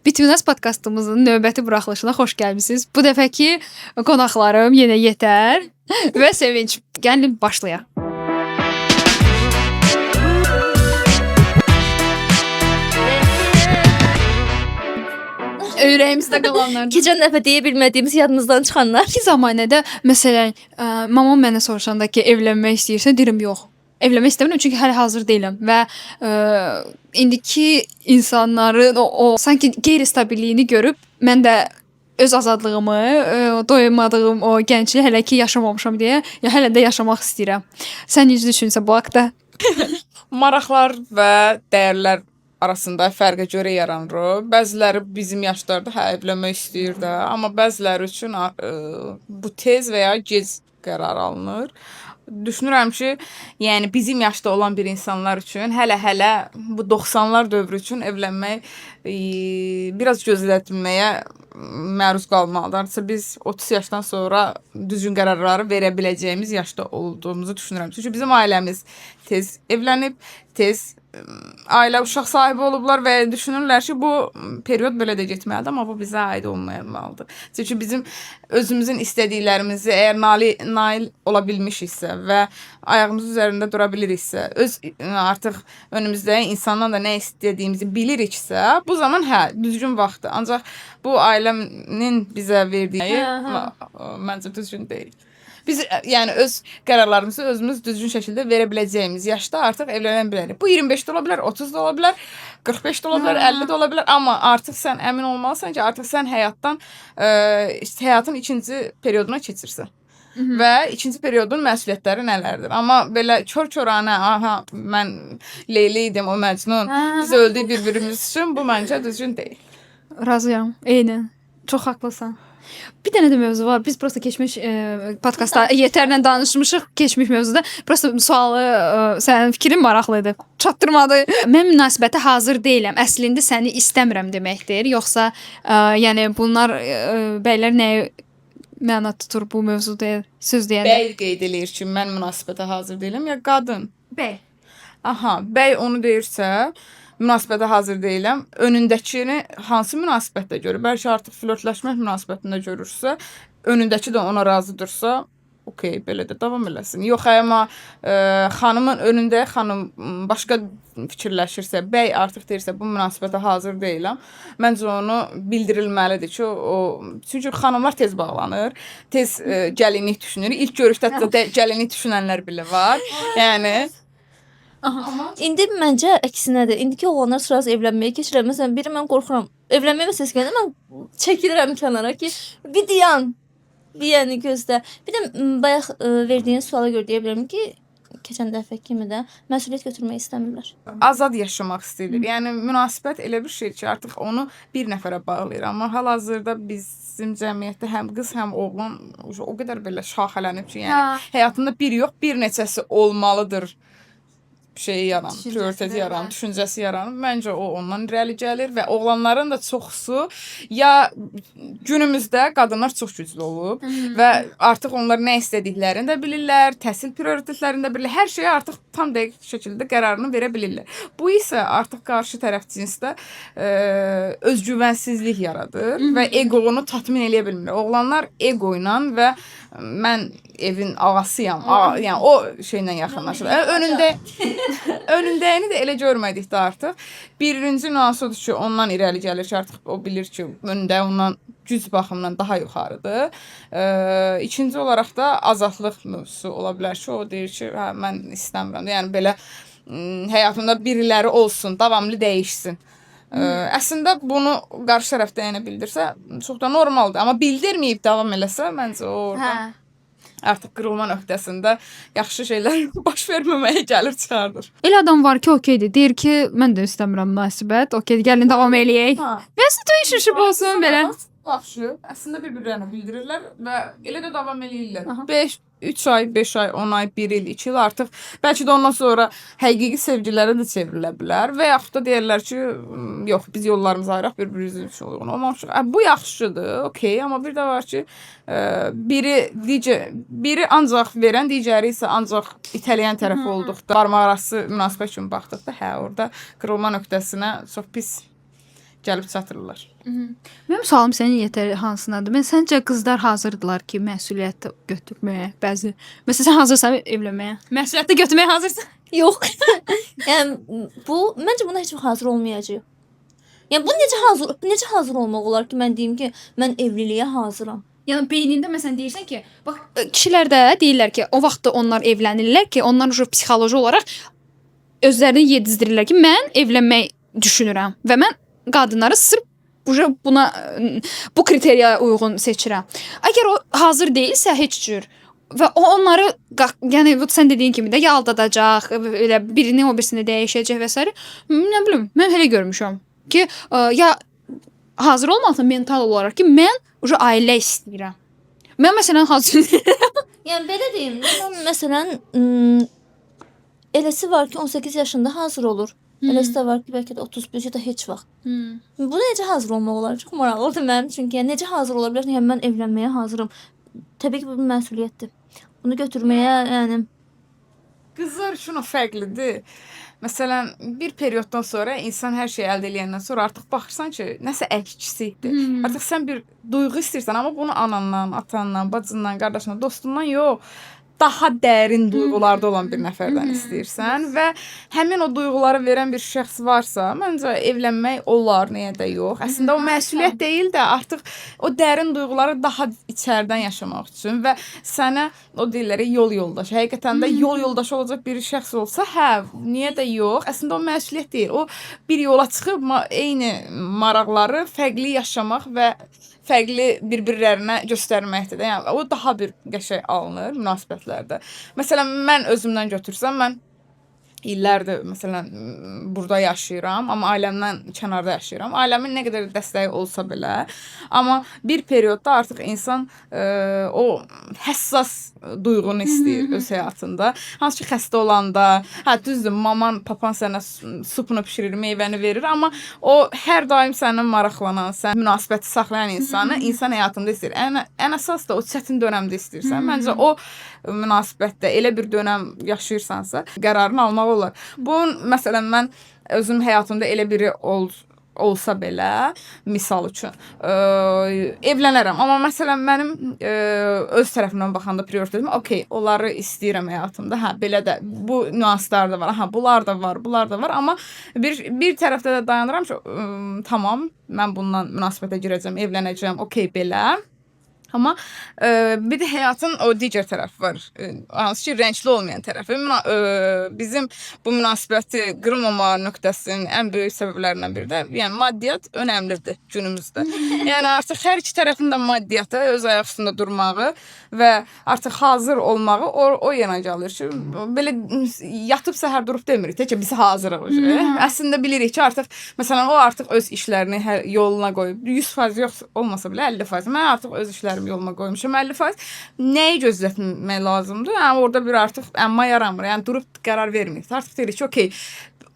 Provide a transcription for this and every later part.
Between Us podkastımızın növbəti buraxılışına xoş gəlmisiniz. Bu dəfəki qonaqlarım yenə Yetər və Sevinç. Gəlin başlayaq. Ürəyimizdə qalanlar. Keçən dəfə deyə bilmədiyimiz yadımızdan çıxanlar. İki zamanədə məsələn, mamam mənə soruşanda ki, evlənmək istəyirsən, deyirəm yox. Evlənmək istəmirəm çünki hələ hazır deyiləm və indiki insanların o sanki qeyri-stabilliyini görüb mən də öz azadlığımı, doymadığım o gəncliyi hələ ki yaşamamışam deyə, ya hələ də yaşamaq istəyirəm. Sən necə düşünürsən bu haqqda? Maraqlar və dəyərlər arasında fərqə görə yaranır. Bəziləri bizim yaşlarda hə evlənmək istəyir də, amma bəziləri üçün bu tez və ya gec qərar alınır. Düşünürəm ki, yəni bizim yaşda olan bir insanlar üçün hələ-hələ bu 90-lar dövrü üçün evlənmək biraz gözlətməyə məruz qalmalıdır. Hardasa biz 30 yaşdan sonra düzgün qərarları verə biləcəyimiz yaşda olduğumuzu düşünürəm. Çünki bizim ailəmiz tez evlənib, tez ailə uşaq sahibi olublar və düşünürlər ki, bu period belə də getməlidir, amma bu bizə aid olmamalıdır. Çünki bizim özümüzün istədiklərimizi əgər nail ola bilmişiksə və ayağımız üzərində dura biliriksə, öz artıq önümüzdə insandan da nə istədiyimizi biliriksə, bu zaman hə, düzgün vaxtdır. Ancaq bu ailəmin bizə verdiyi məncə düzgün deyil. Biz yəni öz qərarlarımızı özümüz düzgün şəkildə verə biləcəyimiz yaşda artıq evlənə bilərik. Bu 25 də ola bilər, 30 da ola bilər, 45 də ola bilər, 50 də ola bilər, amma artıq sən əmin olmalısan ki, artıq sən həyatdan həyatın ikinci perioduna keçirsən. Və ikinci periodun məsuliyyətləri nələrdir? Amma belə kör-köranə, aha, mən Leyli idim, o Məcnun, biz öldük bir-birimiz üçün, bu məncə düzgün deyil. Razıyam. Eynən. Çox haqlısan. Bir dənə də mövzu var. Biz prosta keçmiş podkastda Yetərlə danışmışıq keçmiş mövzuda. Prosta sualı sənin fikrin maraqlı idi. Çatdırmadı. Mən münasibətə hazır deyiləm. Əslində səni istəmirəm deməkdir. Yoxsa yəni bunlar bəylər nəyi məna tutur bu mövzuda söz deyəndə? Bəy qeyd eləyir ki, mən münasibətə hazır deyiləm ya qadın? Bəy. Aha, bəy onu deyirsə, münasibətə hazır deyiləm. Önündəkini hansı münasibətdə görür? Bəlkə artıq flörtləşmək münasibətində görürsə, önündəki də ona razıdırsa, okey, belə də davam eləsin. Yox, amma xanımın önündə xanım başqa fikirləşirsə, bəy artıq deyirsə bu münasibətə hazır deyiləm. Məncə onu bildirilməlidir ki, o çünki xanımlar tez bağlanır, tez gəlinlik düşünür. İlk görüşdə hətta gəlinlik düşünənlər belə var. Yəni İndi məncə əksinədir. İndiki oğlanlar sırası evlənməyə keçirlər. Məsələn, biri mən qorxuram. Evlənmə məsələsi gələndə mən çəkilirəm kənara ki, bir dayan. Bir yəni gözlə. Bir də bayaq verdiyin suala görə deyə bilərəm ki, keçən dəfə kimi də məsuliyyət götürmək istəmirlər. Azad yaşamaq istəyirlər. Yəni münasibət elə bir şeydir ki, artıq onu bir nəfərə bağlayır. Amma hal-hazırda bizim cəmiyyətdə həm qız, həm oğlan o qədər belə şaxələnib ki, yəni həyatında bir yox, bir neçəsi olmalıdır. Şeyi yaranır, prioriteti yaranır, düşüncəsi yaranır. Məncə o ondan irəli gəlir və oğlanların da çoxusu ya günümüzdə qadınlar çox güclü olub və artıq onlar nə istədiklərini də bilirlər, təhsil prioritetlərini də bilirlər. Hər şeyə artıq tam dəqiq şəkildə qərarını verə bilirlər. Bu isə artıq qarşı tərəf cinsdə özgüvənsizlik yaradır və eqonu tatmin eləyə bilmir. Oğlanlar ego ilə və mən evin ağasıyam, yəni o şeylə yaxınlaşır. Önündəyini də elə görmədikdə artıq birinci nüansı odur ki, ondan irəli gəlir ki, artıq o bilir ki, öndə ondan güc baxımından daha yuxarıdır. İkinci olaraq da azadlıq mövzusu ola bilər ki, o deyir ki, hə, mən istəmirəm. Yəni belə həyatımda biriləri olsun, davamlı dəyişsin. Əslində bunu qarşı tərəfdə yəni bildirsə çox da normaldır, amma bildirməyib davam eləsə məncə o orada artıq qırılma nöqtəsində yaxşı şeylər baş verməməyə gəlir çıxardır. Elə adam var ki, okeydir. Deyir ki, mən də istəmirəm münasibət. Okey, gəlin davam eləyək. Və situationship olsun belə. Yaxşı. Əslində bir-birlərinə bildirirlər və elə də davam eləyirlər. 5 3 ay, 5 ay, 10 ay, 1 il, 2 il artıq bəlkə də ondan sonra həqiqi sevgilərə də çevrilə bilər və yaxud da deyirlər ki, yox, biz yollarımızı ayıraq, bir-birimiz üçün uyğun olmamışıq. Bu yaxşıdır, okey, amma bir də var ki, biri biri ancaq verən, digəri isə ancaq itələyən tərəf olduqda, barmaq arası münasibət kimi baxdıqda, hə, orada qırılma nöqtəsinə çox pis gəlib çatırlar. Mənim sualım sənin yetər hansındadır? Mən səncə qızlar hazırdılar ki, məsuliyyət götürməyə? Bəzi. Məsələn, sən hazırsan evlənməyə? Məsuliyyəti götürməyə hazırsan? Yox. Yəni bu məncə buna heç vaxt hazır olmayacağıq. Yəni bu necə hazır olmaq olar ki, mən deyim ki, mən evliliyə hazıram. Yəni beynində məsələn deyirsən ki, bax kişilər də deyirlər ki, o vaxtda onlar evlənirlər ki, onlar uje psixoloji olaraq özlərini yedizdirirlər ki, mən evlənmək düşünürəm və mən qadınları sırf uje buna bu kriteriyaya uyğun seçirəm. Əgər o hazır deyilsə heç cür və o onları yəni bu sən dediyin kimi də ya aldadacaq, elə birini o birisini dəyişəcək və sairə. Nə bilim, mən elə görmüşəm ki, ya hazır olmalısan mental olaraq ki, mən uje ailə istəyirəm. Mən məsələn hazır deyiləm. Yəni belə deyim, mən məsələn eləsi var ki, 18 yaşında hazır olur. Eləsi də var ki, bəlkə də 31 ya da heç vaxt. Buna necə hazır olmaq olar? Çox maraqlıdır mənim üçün ki, yəni necə hazır ola bilərsən? Yəni mən evlənməyə hazıram. Təbii ki, bu bir məsuliyyətdir. Bunu götürməyə, yəni Qızlar üçün o fərqlidir. Məsələn, bir perioddan sonra insan hər şeyi əldə eləyəndən sonra artıq baxırsan ki, nəsə əksikdir. Artıq sən bir duyğu istəyirsən, amma bunu anandan, atandan, bacından, qardaşından, dostundan yox, daha dərin duyğularda olan bir nəfərdən istəyirsən və həmin o duyğuları verən bir şəxs varsa, məncə evlənmək olar, niyə də yox. Əslində o məsuliyyət deyil də, artıq o dərin duyğuları daha içəridən yaşamaq üçün və sənə o deyirlər yol yoldaşı. Həqiqətən də yol yoldaşı olacaq bir şəxs olsa, hə, niyə də yox. Əslində o məsuliyyət deyil. O bir yola çıxıb eyni maraqları fərqli yaşamaq və fərqli bir-birlərinə göstərməkdir də. Yəni o daha bir qəşəng alınır münasibətlərdə. Məsələn, mən özümdən götürsəm, mən illərdir məsələn burada yaşayıram, amma ailəmdən kənarda yaşayıram. Ailəmin nə qədər dəstəyi olsa belə, amma bir periodda artıq insan o həssas duyğunu istəyir öz həyatında. Hansı ki xəstə olanda, hə düzdür, maman, papan sənə supunu bişirir, meyvəni verir, amma o hər daim səndən maraqlanan, sən münasibəti saxlayan insanı insan həyatında istəyir. Ən əsas da o çətin dönəmdə istəyirsən. Məncə o münasibətdə elə bir dönəm yaşayırsansa, qərarını almaq olar. Bunun məsələn mən özüm həyatımda elə biri olsa belə, misal üçün, evlənərəm. Amma məsələn mənim öz tərəfimdən baxanda prioritetim, okey, onları istəyirəm həyatımda. Hə, belə də bu nüanslar da var. Aha, bunlar da var, bunlar da var. Amma bir tərəfdə də dayanıram ki, tamam, mən bundan münasibətə girəcəm, evlənəcəm, okey, belə. Amma bir də həyatın o digər tərəfi var. Hansı ki, rəngli olmayan tərəfi. Bizim bu münasibəti qırılmama nöqtəsinin ən böyük səbəblərindən biri də, yəni maddiyyat önəmlidir günümüzdə. Yəni artıq hər iki tərəfin də maddiyyatı, öz ayaq üstündə durmağı və artıq hazır olmağı o yana gəlir ki, belə yatıb səhər durub demirik ki, biz hazırıq. Əslində bilirik ki, artıq məsələn o artıq öz işlərini yoluna qoyub, 100% yox olmasa belə 50%. Mən artıq öz işlərimi yoluma qoymuşam 50%. Nəyi gözlətmək lazımdır? Yəni orada bir artıq əmma yaranmır. Yəni durub qərar vermirik. Artıq deyirik ki, okey,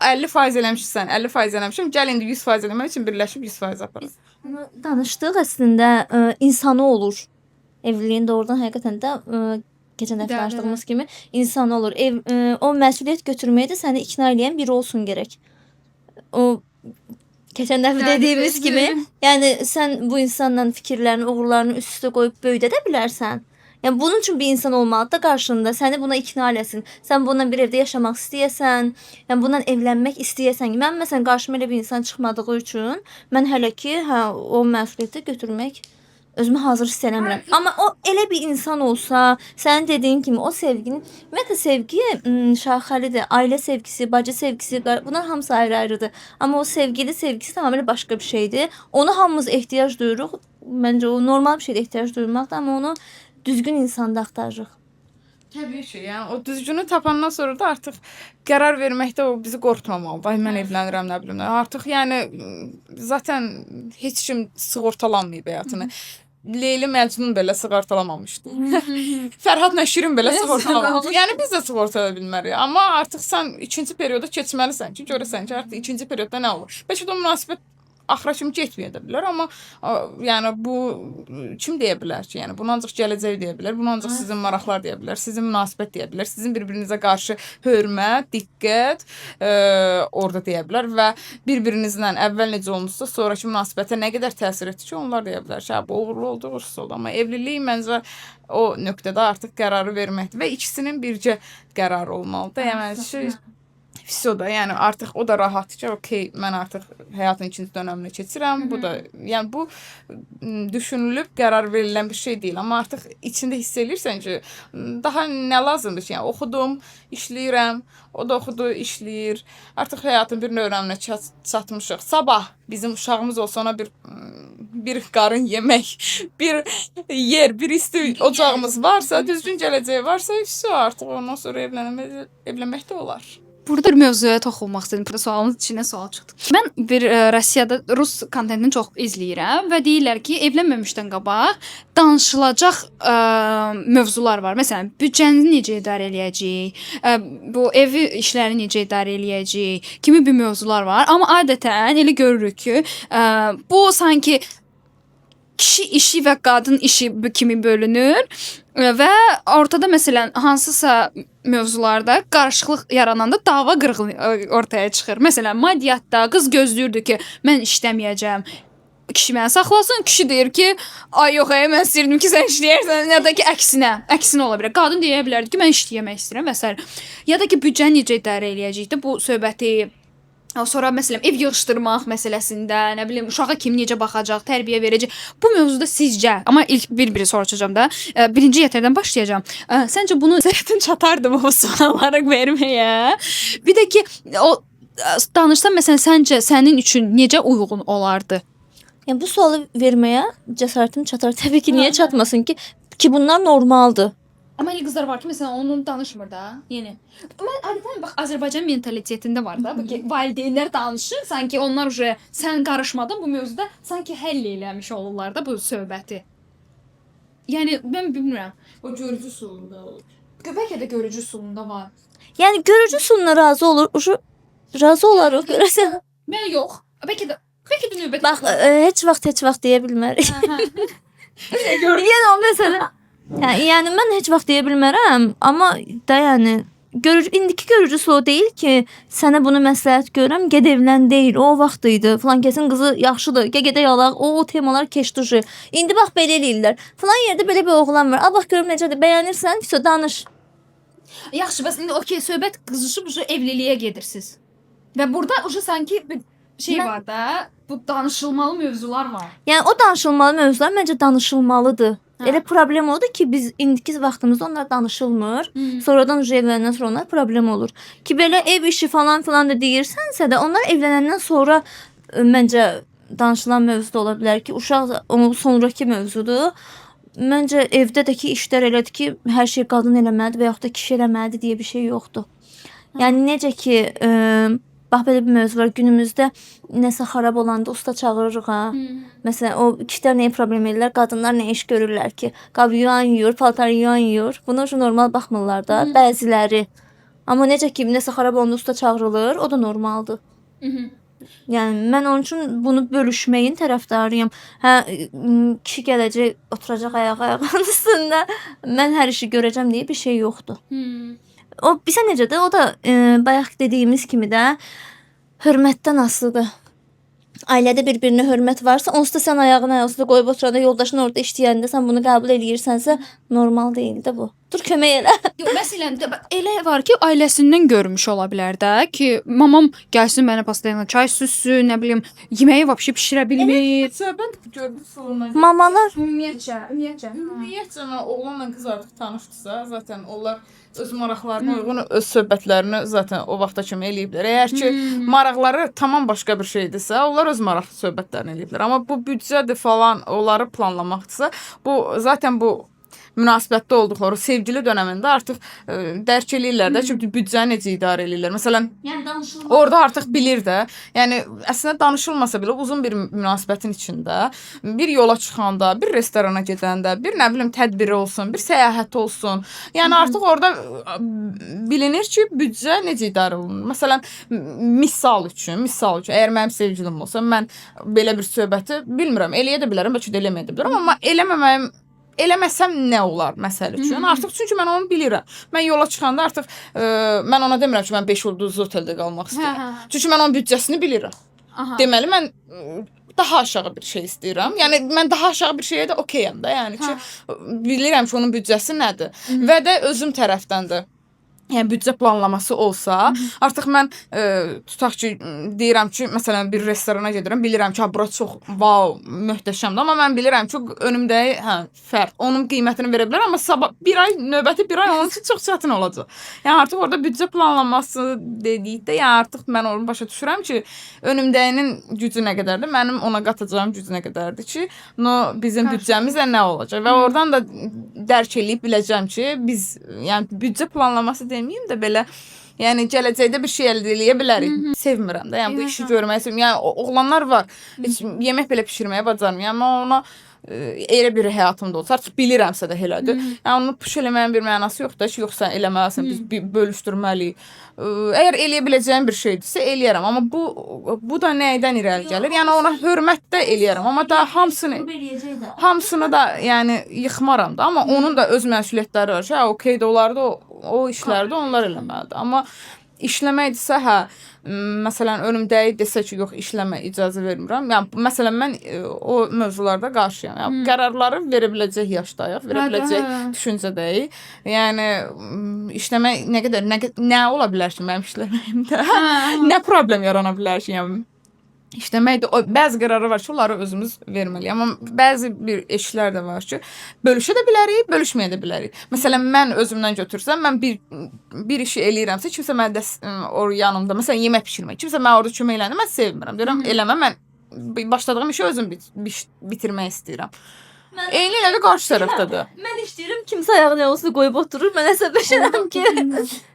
50% eləmişsən, 50% eləmişəm. Gəl indi 100% eləmək üçün birləşib 100% aparaq. Bunu danışdıq əslində, insanı olur. Evliliyin doğrudan həqiqətən də keçən dəfə danışdığımız kimi insanı olur. O məsuliyyət götürməyə də səni ikna eləyən biri olsun gərək. O keçən dəfə dediyimiz kimi, yəni sən bu insanla fikirlərini, uğurlarını üst-üstə qoyub böyüdə də bilərsən. Yəni bunun üçün bir insan olmalıdır da qarşında, səni buna ikna eləsin. Sən bununla bir evdə yaşamaq istəyəsən, yəni bununla evlənmək istəyəsən. Mən məsələn qarşıma elə bir insan çıxmadığı üçün mən hələ ki, hə, o məsuliyyəti götürmək özümü hazır hiss eləmirəm. Amma o elə bir insan olsa, sənin dediyin kimi o sevginin, ümumiyyətlə sevgi şaxəlidir. Ailə sevgisi, bacı sevgisi, bunlar hamısı ayrı-ayrıdır. Amma o sevgili sevgisi tamamilə başqa bir şeydir. Onu hamımız ehtiyac duyuruq. Məncə o normal bir şeydir ehtiyac duymaq da, amma onu düzgün insanda axtarırıq. Təbii ki, yəni o düzgünü tapandan sonra da artıq qərar verməkdə o bizi qorxutmamalıdır. Ay mən evlənirəm, nə bilim nə. Artıq yəni zaten heç kim sığortalanmayıb həyatını. Leyli Məcnun belə sığortalamamışdı. Fərhadla Şirin belə sığortalamamışdı. Yəni biz də sığortalaya bilmərik. Amma artıq sən ikinci perioda keçməlisən ki, görəsən ki, artıq ikinci periodda nə olur. Bəlkə də o münasibət Axıra kimi getməyə də bilər, amma yəni bu kim deyə bilər ki? Yəni bunu ancaq gələcək deyə bilər, bunu ancaq sizin maraqlar deyə bilər, sizin münasibət deyə bilər, sizin bir-birinizə qarşı hörmət, diqqət orada deyə bilər və bir-birinizlə əvvəl necə olmuşsa, sonrakı münasibətə nə qədər təsir etdi ki, onlar deyə bilər ki, hə, bu uğurlu oldu, uğursuz oldu. Amma evlilik məncə o nöqtədə artıq qərarı verməkdir və ikisinin bircə qərarı olmalıdır. Yəni şey, vəsə da, yəni artıq o da rahatdır ki, okey, mən artıq həyatın ikinci dönəminə keçirəm. Bu da, yəni bu düşünülüb qərar verilən bir şey deyil, amma artıq içində hiss eləyirsən ki, daha nə lazımdır ki, yəni oxudum, işləyirəm, o da oxudu, işləyir. Artıq həyatın bir dönəminə çatmışıq. Sabah bizim uşağımız olsa ona bir qarın yemək, bir yer, bir isti ocağımız varsa, düzgün gələcəyi varsa, vəsə artıq ondan sonra evlənmək də olar. Burada bir mövzuya toxunmaq istədim. Burada sualın içindən sual çıxdı. Mən bir Rusiyada rus kontentini çox izləyirəm və deyirlər ki, evlənməmişdən qabaq danışılacaq mövzular var. Məsələn, büdcəni necə idarə eləyəcəyik, bu evi işləri necə idarə eləyəcəyik kimi bir mövzular var. Amma adətən elə görürük ki, bu sanki kişi işi və qadın işi kimi bölünür və ortada məsələn hansısa mövzularda qarışıqlıq yarananda dava qırğını ortaya çıxır. Məsələn, maddiyyatda qız gözləyirdi ki, mən işləməyəcəm. Kişi məni saxlasın, kişi deyir ki, ay yox, ey, mən istəyirdim ki, sən işləyərsən, ya da ki, əksinə ola bilər. Qadın deyə bilərdi ki, mən işləmək istəyirəm və sair. Ya da ki, büdcəni necə idarə eləyəcəyik də bu söhbəti. Sonra məsələn ev yığışdırmaq məsələsində, nə bilim uşağa kim necə baxacaq, tərbiyə verəcək. Bu mövzuda sizcə, amma ilk bir-biri soruşacağam da. Birinci yetərdən başlayacağam. Səncə bunu cəsarətin çatardı mı bu sualları verməyə? Bir də ki, o danışsan məsələn səncə sənin üçün necə uyğun olardı? Yəni bu sualı verməyə cəsarətim çatar. Təbii ki, niyə çatmasın ki? Ki bunlar normaldır. Amma elə qızlar var ki, məsələn, onun danışmır da. Yəni mən adətən bax Azərbaycan mentalitetində var da, bu ki, valideynlər danışır, sanki onlar uje sən qarışmadın bu mövzuda, sanki həll eləmiş olurlar da bu söhbəti. Yəni mən bilmirəm. O görücü üsulunda olur. Bəlkə də görücü üsulunda var. Yəni görücü üsuluna razı olur, uje razı olarıq görəsən. Mən yox. Bəlkə də növbət. Bax, heç vaxt deyə bilmərik. Yenə o məsələ. Yəni mən heç vaxt deyə bilmərəm, amma da yəni indiki görücü üsulu deyil ki, sənə bunu məsləhət görürəm, ged evlən deyil. O vaxt idi. Filan kəsin qızı yaxşıdır, gəl gedək alaq. O temalar keçdi uje. İndi bax belə eləyirlər. Filan yerdə belə bir oğlan var. A bax görüm necədir. Bəyənirsən, vəsə danış. Yaxşı, bəs indi okey, söhbət qızışıb uje evliliyə gedirsiz. Və burada uje sanki bir şey var da, bu danışılmalı mövzular var. Yəni o danışılmalı mövzular məncə danışılmalıdır. Hə. Elə problem odur ki, biz indiki vaxtımızda onlar danışılmır. Sonradan uje evlənəndən sonra onlar problem olur. Ki belə ev işi falan filan da deyirsənsə də onlar evlənəndən sonra məncə danışılan mövzu da ola bilər ki, uşaq onun sonrakı mövzudur. Məncə evdə də ki işlər elədir ki, hər şey qadın eləməlidir və yaxud da kişi eləməlidir deyə bir şey yoxdur. Yəni necə ki, bax belə bir mövzu var. Günümüzdə nəsə xarab olanda usta çağırırıq ha. Məsələn, o kişilər nəyə problem eləyirlər, qadınlar nə iş görürlər ki, qab yuyan yuyur, paltar yuyan yuyur. Buna şu normal baxmırlar da bəziləri. Amma necə ki, nəsə xarab olanda usta çağırılır, o da normaldır. Yəni mən onun üçün bunu bölüşməyin tərəfdarıyam. Hə, kişi gələcək, oturacaq ayağının üstündə, mən hər işi görəcəm deyə bir şey yoxdur. O bizə necədir? O da bayaq dediyimiz kimi də hörmətdən asılıdır. Ailədə bir-birinə hörmət varsa, onsuz da sən ayağını ayaq üstə qoyub oturanda, yoldaşın orada işləyəndə sən bunu qəbul eləyirsənsə, normal deyil də bu. Dur kömək elə. Yox, məsələn, elə var ki, ailəsindən görmüş ola bilər də ki, mamam gəlsin mənə постоянно çay süzsün, nə bilim, yeməyi vəbşi bişirə bilmir. Söhbət görücü üsulundan. Mamalar Ümumiyyətcə. Ümumiyyətcə oğlanla qız artıq tanışdısa, zaten onlar öz maraqlarına uyğun öz söhbətlərini zaten o vaxta kimi eləyiblər. Əgər ki maraqları tamam başqa bir şeydirsə, onlar öz maraqlı söhbətlərini eləyiblər. Amma bu büdcədir falan, onları planlamaqdırsa, bu zaten bu münasibətdə olduqları sevgili dövründə artıq dərk eləyirlər də ki, büdcəni necə idarə eləyirlər. Məsələn, Yəni danışılmaz. orada artıq bilir də. Yəni əslində danışılmasa belə uzun bir münasibətin içində bir yola çıxanda, bir restorana gedəndə, bir nə bilim tədbiri olsun, bir səyahət olsun. Yəni artıq orada bilinir ki, büdcə necə idarə olunur. Məsələn, misal üçün, əgər mənim sevgilim olsa, mən belə bir söhbəti bilmirəm, eləyə də bilərəm, bəlkə də eləməyə də bilərəm, amma eləməməyim eləməsəm nə olar məsəl üçün? Artıq çünki mən onu bilirəm. Mən yola çıxanda artıq mən ona demirəm ki, mən 5 ulduzlu oteldə qalmaq istəyirəm. Çünki mən onun büdcəsini bilirəm. Aha. Deməli mən daha aşağı bir şey istəyirəm. Yəni mən daha aşağı bir şeyə də okeyəm də. Yəni ki, bilirəm ki, onun büdcəsi nədir. Və də özüm tərəfdən də yəni büdcə planlaması olsa, artıq mən tutaq ki, deyirəm ki, məsələn bir restorana gedirəm, bilirəm ki, ha, bura çox vau, möhtəşəmdir, amma mən bilirəm ki, önümdə hə, fərq, onun qiymətini verə bilərəm, amma sabah bir ay, növbəti bir ay onun üçün çox çətin olacaq. Yəni artıq orada büdcə planlaması dedikdə, yəni artıq mən onu başa düşürəm ki, önümdəyinin gücü nə qədərdir, mənim ona qatacağım gücü nə qədərdir ki, no bizim büdcəmizlə nə olacaq və oradan da dərk eləyib biləcəm ki, biz yəni büdcə planlaması deməyim də belə, yəni gələcəkdə bir şey əldə eləyə bilərik. Sevmirəm də, yəni bu işi görməyi sevmirəm. Yəni oğlanlar var, heç yemək belə bişirməyə bacarmır. Yəni mən ona elə bir həyatımda olsa, artıq bilirəmsə də elədir. Yəni onu push eləməyin bir mənası yoxdur ki, yox sən eləməlisən, biz bölüşdürməliyik. Əgər eləyə biləcəyim bir şeydirsə eləyərəm, amma bu da nədən irəli gəlir? Yəni ona hörmət də eləyərəm, amma da hamısını da yəni yıxmaram da, amma onun da öz məsuliyyətləri var ki, hə, okey də onlarda o işlərdə onlar eləməlidir. Amma işləməkdirsə, hə, məsələn önümdəyi desə ki, yox işləmə icazə vermirəm. Yəni məsələn mən o mövzularda qarşıyam. Yəni qərarları verə biləcək yaşdayıq, verə biləcək düşüncədəyik. Yəni işləmək nə qədər nə ola bilər ki mənim işləməyimdə? Nə problem yarana bilər ki, yəni işləmək də bəzi qərarlar var ki, onları özümüz verməliyik. Amma bəzi bir işlər də var ki, bölüşə də bilərik, bölüşməyə də bilərik. Məsələn, mən özümdən götürsəm, mən bir işi eləyirəmsə, kimsə mənə də or yanımda, məsələn, yemək bişirmək, kimsə mənə orada kömək eləndə mən sevmirəm. Deyirəm, eləmə, mən başladığım işi özüm bitirmək istəyirəm. Eyni elə də qarşı tərəfdədir. Mən işləyirəm, kimsə ayağını olsun qoyub oturur. Mən əsəbləşirəm ki,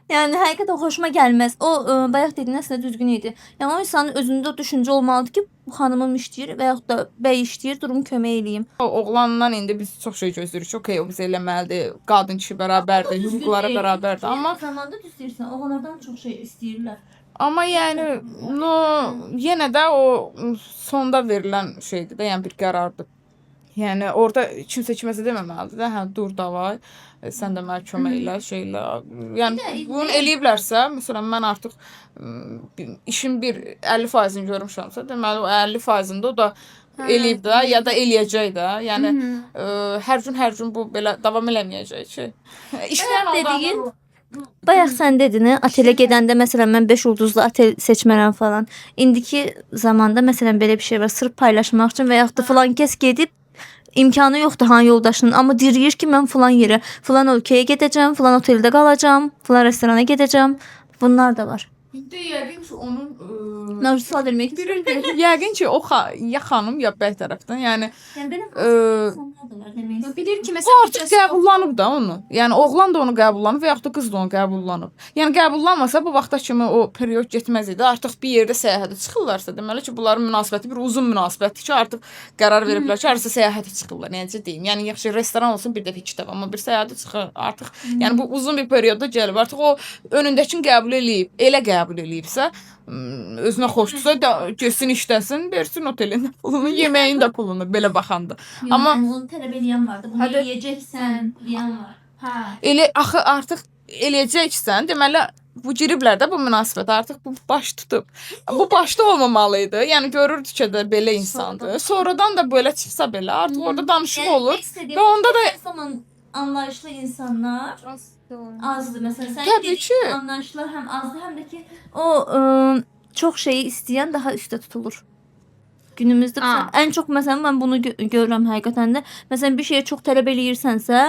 yəni həqiqətən xoşuma gəlməz. O bayaq dediyin əslində düzgün idi. Yəni o insanın özündə o düşüncə olmalıdır ki, bu xanımım işləyir və yaxud da bəy işləyir, durum kömək eləyim. O oğlandan indi biz çox şey gözləyirik. Okey, o bizə eləməlidir, qadın kişi bərabərdir, hüquqları bərabərdir. Amma zamanda düz deyirsən, oğlanlardan çox şey istəyirlər. Amma yəni no yenə də o sonda verilən şeydir də, yəni bir qərardır. Yəni orada kimsə kiməsə deməməlidir də, hə dur davay, sən də mənə kömək elə, şey elə. Yəni bunu eləyiblərsə, məsələn mən artıq işin bir 50%-ni görmüşəmsə, deməli o 50%-də o da eləyib də, ya da eləyəcək də. Yəni hər gün bu belə davam eləməyəcək ki. İşləyən dediyin, bayaq sən dedin, otelə gedəndə məsələn mən 5 ulduzlu otel seçmərəm falan. İndiki zamanda məsələn belə bir şey var, sırf paylaşmaq üçün və yaxud da filan kəs gedib imkanı yoxdur han yoldaşının, amma deyir ki, mən filan yerə, filan ölkəyə gedəcəm, filan oteldə qalacam, filan restorana gedəcəm. Bunlar da var. İndi yəqin ki, onun Mən sual vermək istəyirəm. Yəqin ki, o ya xanım ya bəy tərəfdən. Yəni belə insanlar da var demək istəyirəm. Bilir ki, o məsələn artıq qəbullanıb da onu. Yəni oğlan da onu qəbullanıb və yaxud da qız da onu qəbullanıb. Yəni qəbullanmasa bu vaxta kimi o period getməz idi. Artıq bir yerdə səyahətə çıxırlarsa, deməli ki, bunların münasibəti bir uzun münasibətdir ki, artıq qərar veriblər ki, harasa səyahətə çıxırlar. Necə deyim? Yəni yaxşı restoran olsun bir dəfə, iki dəfə, amma bir səyahətə çıxır artıq. Yəni bu uzun bir periodda gəlib. Artıq o önündəkini qəbul eləyib, elə qəbul eləyibsə, özünə xoşdursa da getsin işləsin, versin otelin də pulunu, yeməyin də pulunu belə baxanda. Amma onu tələb eləyən vardı. Bunu yeyəcəksən deyən var. Hə. Elə axı artıq eləyəcəksən, deməli bu giriblər də bu münasibətə, artıq bu baş tutub. Bu başda olmamalı idi. Yəni görürdü ki də belə insandır. Sonradan da belə çıxsa belə artıq orada danışıq olur. Və onda da hər zaman anlayışlı insanlar azdır. Məsələn, sən Təbii ki. anlayışlar həm azdır, həm də ki o çox şeyi istəyən daha üstə tutulur. Günümüzdə məsələn, ən çox məsələn mən bunu görürəm həqiqətən də. Məsələn bir şeyə çox tələb eləyirsənsə,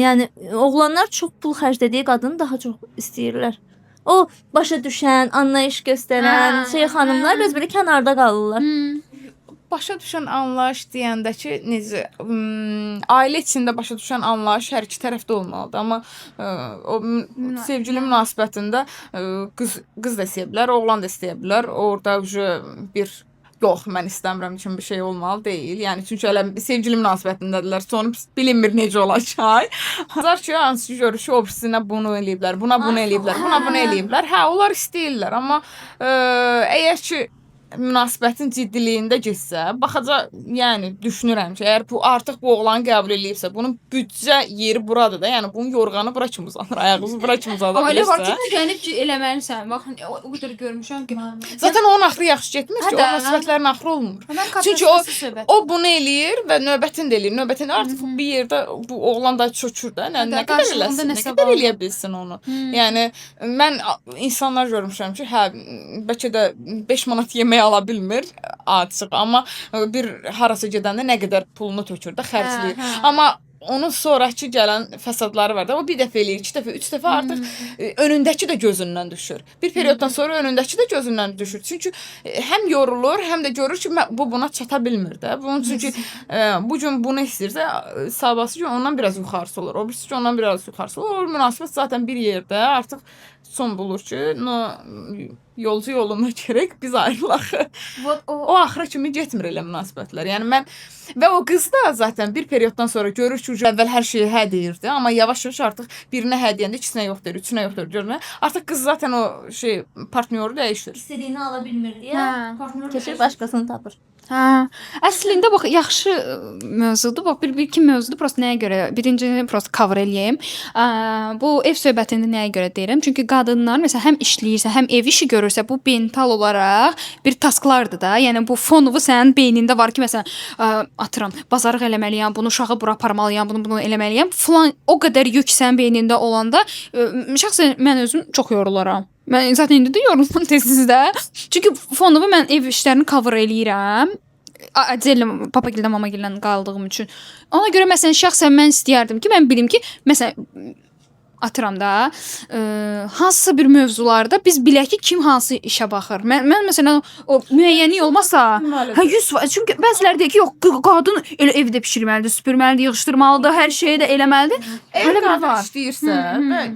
yəni oğlanlar çox pul xərclədiyi qadını daha çox istəyirlər. O başa düşən, anlayış göstərən şey xanımlar biraz belə kənarda qalırlar. Başa düşən anlayış deyəndə ki, necə ailə içində başa düşən anlayış hər iki tərəfdə olmalıdır. Amma o sevgili münasibətində qız da istəyə bilər, oğlan da istəyə bilər. Orada bir yox, mən istəmirəm kimi bir şey olmalı deyil. Yəni çünki hələ sevgili münasibətindədirlər. Sonu bilinmir necə olacaq. Azar ki, hansı ki görür ki, o birisinə bunu eləyiblər, buna bunu eləyiblər, buna bunu eləyiblər. Hə, onlar istəyirlər, amma əgər ki münasibətin ciddiliyində getsə, baxacaq, yəni düşünürəm ki, əgər bu artıq bu oğlanı qəbul eləyibsə, bunun büdcə yeri buradır da, yəni bunun yorğanı bura kimi uzanır, ayağı bura kimi uzana Amma elə var ki, bilirsə. gəlib ki, eləməlisən. Bax, o qədər görmüşəm ki. Zaten onun axırı yaxşı getmir ki, Hə o də. münasibətlərin axırı olmur. Mən Çünki o bunu eləyir və növbətini də eləyir. Növbətini artıq bir yerdə bu oğlan da çökür də. Nə, Hə də, nə qədər qarşılığında eləsin, nə nəsə qədər var. eləyə bilsin onu. Yəni mən insanlar görmüşəm ki, hə, bəlkə də 5 manat yemək ala bilmir açıq, amma bir harasa gedəndə nə qədər pulunu tökür də, xərcləyir. Hə, hə. Amma onun sonrakı gələn fəsadları var da. O bir dəfə eləyir, iki dəfə, üç dəfə artıq önündəki də gözündən düşür. Bir perioddan sonra önündəki də gözündən düşür. Çünki həm yorulur, həm də görür ki, bu buna çata bilmir də. Bunun çünki bu gün bunu istəyirsə, sabahsı gün ondan biraz yuxarısı olur. O birisi gün ondan biraz yuxarısı olur. O münasibət zaten bir yerdə artıq son bulur ki, no, yolcu yoluna gerək biz ayrılaq. O axıra kimi getmir elə münasibətlər. Yəni mən və o qız da zaten bir perioddan sonra görür ki, əvvəl hər şeyə hə deyirdi, amma yavaş-yavaş artıq birinə hə deyəndə ikisinə yox deyir, üçünə yox deyir, görmə. Artıq qız zaten o şey partnyoru dəyişir. İstədiyini ala bilmir deyə Hə. keçir başqasını tapır. Hə. Əslində bax yaxşı mövzudur. Bax bir iki mövzudur. Prosta nəyə görə? Birincini prosta cover eləyim. Bu ev söhbətini nəyə görə deyirəm? Çünki qadınlar məsələn həm işləyirsə, həm ev işi görürsə, bu mental olaraq bir tasklardır da. Yəni bu fonovu sənin beynində var ki, məsələn, atıram, bazarlıq eləməliyəm, bunu uşağı bura aparmalıyam, bunu eləməliyəm. Filan o qədər yük sənin beynində olanda, şəxsən mən özüm çox yorularam. Mən zaten indi də yoruluram tez-tez də. Çünki fonovu mən ev işlərini cover eləyirəm. Отдельно papagildən, mamagildən qaldığım üçün. Ona görə məsələn şəxsən mən istəyərdim ki, mən bilim ki, məsələn atıram da, hansısa bir mövzularda biz bilək ki, kim hansı işə baxır. Mən məsələn o müəyyənlik olmasa, hə 100%, çünki bəziləri deyir ki, yox, qadın elə evdə bişirməlidir, süpürməlidir, yığışdırmalıdır, hər şeyi də eləməlidir. Əgər Elə bir qadın var. işləyirsə və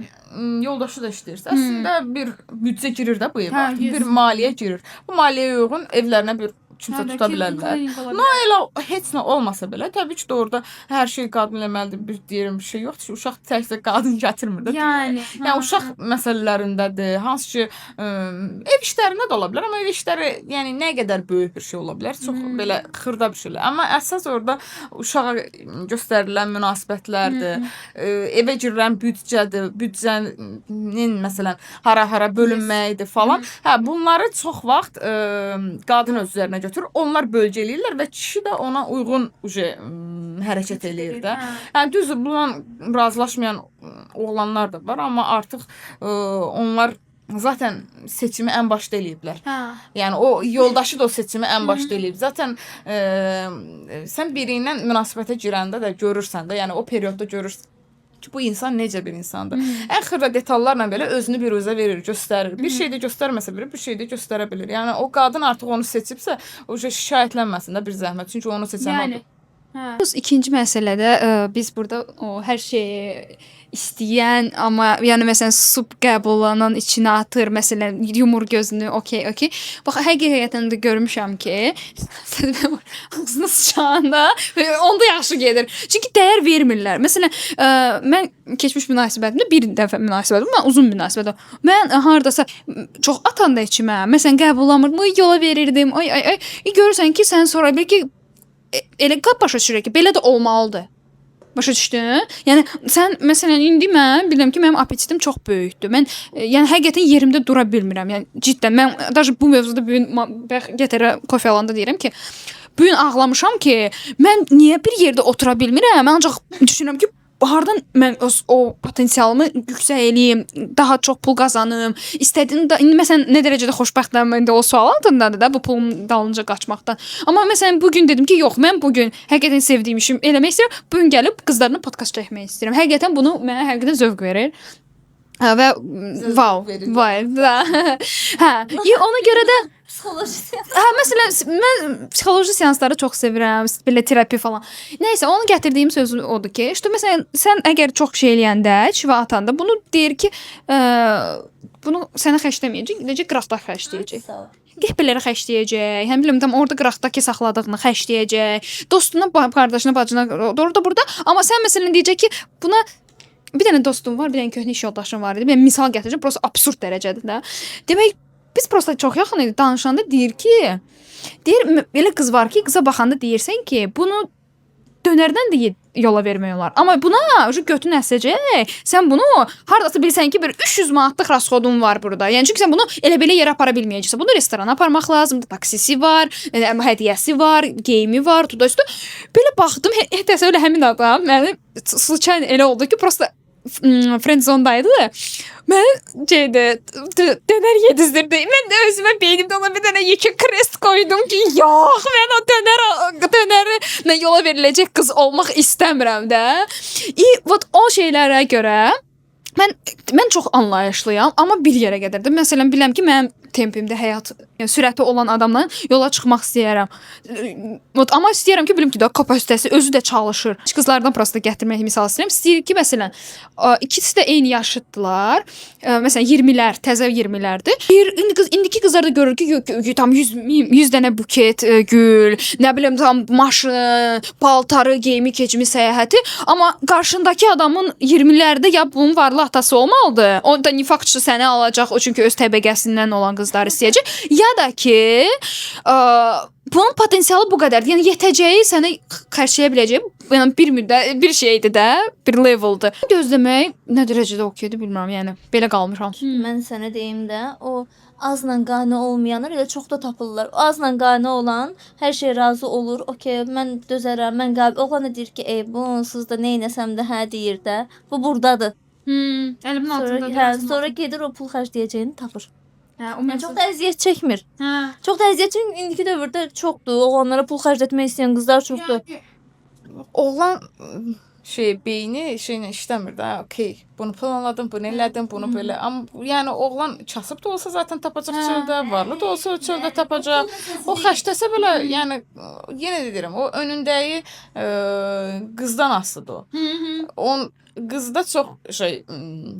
yoldaşı da işləyirsə, əslində bir büdcə girir də bu evə. Hə, Artıq bir maliyyə girir. Bu maliyyəyə uyğun evlərinə bir kimsə tuta bilərlər. No, elə heç nə olmasa belə, təbii ki, də orada hər şey qadın eləməlidir, bir deyirəm bir şey yoxdur ki, uşaq təkcə qadın gətirmir də. Yəni, Yəni uşaq məsələlərindədir, hansı ki, ev işlərində də ola bilər, amma ev işləri yəni nə qədər böyük bir şey ola bilər, çox belə xırda bir şeylər. Amma əsas orada uşağa göstərilən münasibətlərdir, evə girilən büdcədir, büdcənin məsələn hara-hara bölünməyidir falan. Hə, bunları çox vaxt qadın öz üzərinə götürür. Onlar bölgə eləyirlər və kişi də ona uyğun hərəkət eləyir də. Yəni düzdür, bununla razılaşmayan oğlanlar da var, amma artıq onlar zaten seçimi ən başda eləyiblər. Hə. Yəni o yoldaşı da o seçimi ən başda eləyib. Zaten sən biri ilə münasibətə girəndə də görürsən də, yəni o periodda görürsən ki, bu insan necə bir insandır. Ən xırda detallarla belə özünü bir özə verir, göstərir. Bir şey də göstərməsə belə, bir şey də göstərə bilir. Yəni o qadın artıq onu seçibsə, o şikayətlənməsin də bir zəhmət. Çünki onu seçən Yəni odur. Hə. İkinci məsələdə biz burada o hər şeyi istəyən, amma yəni məsələn susub qəbullanan içinə atır, məsələn yumur gözünü, okey, okey. Bax həqiqətən də görmüşəm ki, ağzına sıçanda onda yaxşı gedir. Çünki dəyər vermirlər. Məsələn, mən keçmiş münasibətimdə bir dəfə münasibətim, mən uzun münasibətim. Mən hardasa çox atanda içimə, məsələn qəbullanmırdım, oy yola verirdim. Ay ay ay. Görürsən ki, sən sonra bir ki elə qap başa düşürük ki, belə də olmalıdır. Başa düşdün? Yəni sən məsələn indi mən bilirəm ki, mənim appetitim çox böyükdür. Mən yəni həqiqətən yerimdə dura bilmirəm. Yəni cidden mən daha bu mövzuda bu gün bəx gətərə kofe alanda deyirəm ki, bu gün ağlamışam ki, mən niyə bir yerdə otura bilmirəm? Mən ancaq düşünürəm ki, hardan mən o potensialımı yüksək eləyim, daha çox pul qazanım. İstədiyim də indi məsələn nə dərəcədə xoşbəxtəm indi o sual altındadır da bu pulun dalınca qaçmaqdan. Amma məsələn bu gün dedim ki, yox, mən bu gün həqiqətən sevdiyim işim eləmək istəyirəm. Bu gün gəlib qızlarla podkast çəkmək istəyirəm. Həqiqətən bunu mənə həqiqətən zövq verir. Hə, və wow, verir. vay, hə. Ona görə də Psixoloji. Hə, məsələn, mən psixoloji seansları çox sevirəm, belə terapi falan. Nəysə, onun gətirdiyim söz odur ki, işte məsələn, sən əgər çox şey eləyəndə, çivə atanda bunu deyir ki, bunu sənə xərcləməyəcək, gedəcək qıraqda xərcləyəcək. Sağ ol. Qəhbələrə xərcləyəcək, həm bilim tam orada qıraqdakı saxladığını xərcləyəcək, dostuna, qardaşına, bacına orada burada. Amma sən məsələn deyəcək ki, buna bir dənə dostum var, bir dənə köhnə iş yoldaşım var idi. Mən misal gətirəcəm, prosta absurd dərəcədir də. Demək biz prosta çox yaxın idik. Danışanda deyir ki, deyir elə qız var ki, qıza baxanda deyirsən ki, bunu dönərdən də yola vermək olar. Amma buna şu götün əsəcək. Sən bunu hardasa bilsən ki, bir 300 manatlıq rasxodun var burada. Yəni çünki sən bunu elə belə yerə apara bilməyəcəksən. Bunu restorana aparmaq lazımdır. Taksisi var, hədiyyəsi var, geyimi var, tuda-üstü. Belə baxdım, təsəvvür həmin adam məni sluçayn elə oldu ki, prosta friend zone-daydı. Mən şeydə dönər yedizdirdi. Mən də özümə beynimdə ona bir dənə yekə krest qoydum ki, yox, mən o dönəri nə yola veriləcək qız olmaq istəmirəm də. I, вот o şeylərə görə mən çox anlayışlıyam, amma bir yerə qədər də. Məsələn, biləm ki, mənim tempimdə həyat, yəni sürəti olan adamla yola çıxmaq istəyərəm. Вот, amma istəyirəm ki, bilim ki, də kapasitəsi özü də çalışır. Qızlardan prosta gətirmək misal istəyirəm. İstəyir ki, məsələn, ikisi də eyni yaşıddılar. Məsələn, 20-lər, təzə 20-lərdir. Bir indi qız indiki qızlar da görür ki, tam 100 100 dənə buket gül, nə bilim tam maşın, paltarı, geyimi, keçimi, səyahəti, amma qarşındakı adamın 20-lərdə ya bunun varlı atası olmalıdır. O da nifaqçı səni alacaq, o çünki öz təbəqəsindən olan qızları istəyəcək. Ya da ki, bunun potensialı bu qədərdir. Yəni yetəcəyi sənə xərcləyə biləcəyi, yəni bir müddət bir şeydir də, bir leveldir. Gözləmək nə dərəcədə okeydir bilmirəm. Yəni belə qalmışam. Mən sənə deyim də, o azla qane olmayanlar elə çox da tapırlar. O azla qane olan hər şeyə razı olur. Okey, mən dözərəm, mən qabil. Oğlan da deyir ki, ey, bu onsuz da nə eləsəm də hə deyir də. Bu burdadır. Əlimin Sonra, hə, sonra gedir o pul xərcləyəcəyini tapır. Hə, o Yəni çox da əziyyət çəkmir. Hə. Çox da əziyyət çünki indiki dövrdə çoxdur. Oğlanlara pul xərclətmək istəyən qızlar çoxdur. Oğlan şey beyni şeylə işləmir də. Okey, bunu planladım, bunu elədim, bunu belə. Amma yəni oğlan kasıb da olsa zaten tapacaq çöldə, varlı da olsa çöldə tapacaq. O xərcləsə belə, yəni yenə də deyirəm, o önündəyi qızdan asılıdır o. On qızda çox şey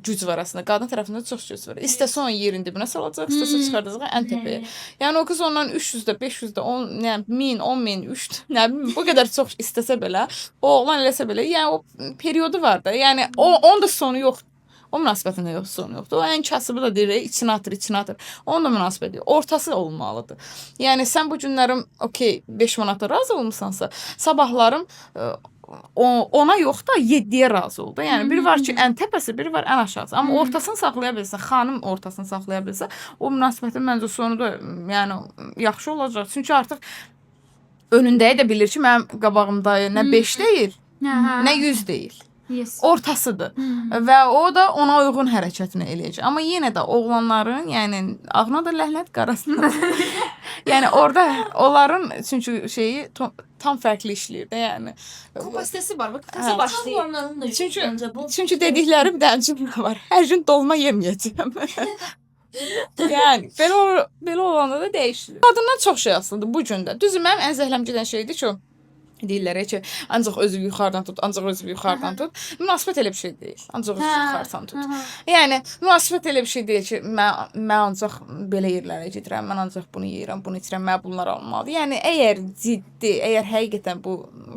güc var əslində. Qadın tərəfində çox güc var. İstəsə onu yerin dibinə salacaq, istəsə çıxardacaq ən təpəyə. Yəni o qız ondan 300 də, 500 də, 10, nə 1000, 10 min, 3, nə bilim, bu qədər çox istəsə belə, o oğlan eləsə belə, yəni o periodu var da. Yəni o onun da sonu yoxdur. O münasibətin də yox, sonu yoxdur. O ən kasıbı da deyir, içinə atır, içinə atır. Onun da münasibəti yox. Ortası olmalıdır. Yəni sən bu günlərim, okey, 5 manata razı olmusansa, sabahlarım ona yox da 7-yə razı ol da. Yəni biri var ki, ən təpəsi, biri var ən aşağısı. Amma ortasını saxlaya bilsə, xanım ortasını saxlaya bilsə, o münasibətin məncə sonu da yəni yaxşı olacaq. Çünki artıq önündəyi də bilir ki, mənim qabağımda nə 5 deyil, nə 100 deyil. Yes. Ortasıdır. Və o da ona uyğun hərəkətini eləyəcək. Amma yenə də oğlanların, yəni ağına da ləhnət, qarasına da. Yəni orada onların çünki şeyi tam fərqli işləyir də, yəni. Kapasitəsi var. Bax, təzə başlayır. Oğlanların da məncə bu. Çünki dedikləri bir dənə cümlə var. Hər gün dolma yeməyəcəm. Yəni belə olanda da dəyişir. Qadından çox şey asılıdır bu gün də. Düzü mənim ən zəhləm gedən şeydir ki, o deyirlər ki, ancaq özü yuxarıdan tut, ancaq özü yuxarıdan tut. Münasibət elə bir şey deyil. Ancaq özü yuxarıdan tut. Yəni münasibət elə bir şey deyil ki, mən ancaq belə yerlərə gedirəm, mən ancaq bunu yeyirəm, bunu içirəm, mənə bunlar almalıdır. Yəni əgər ciddi, əgər həqiqətən bu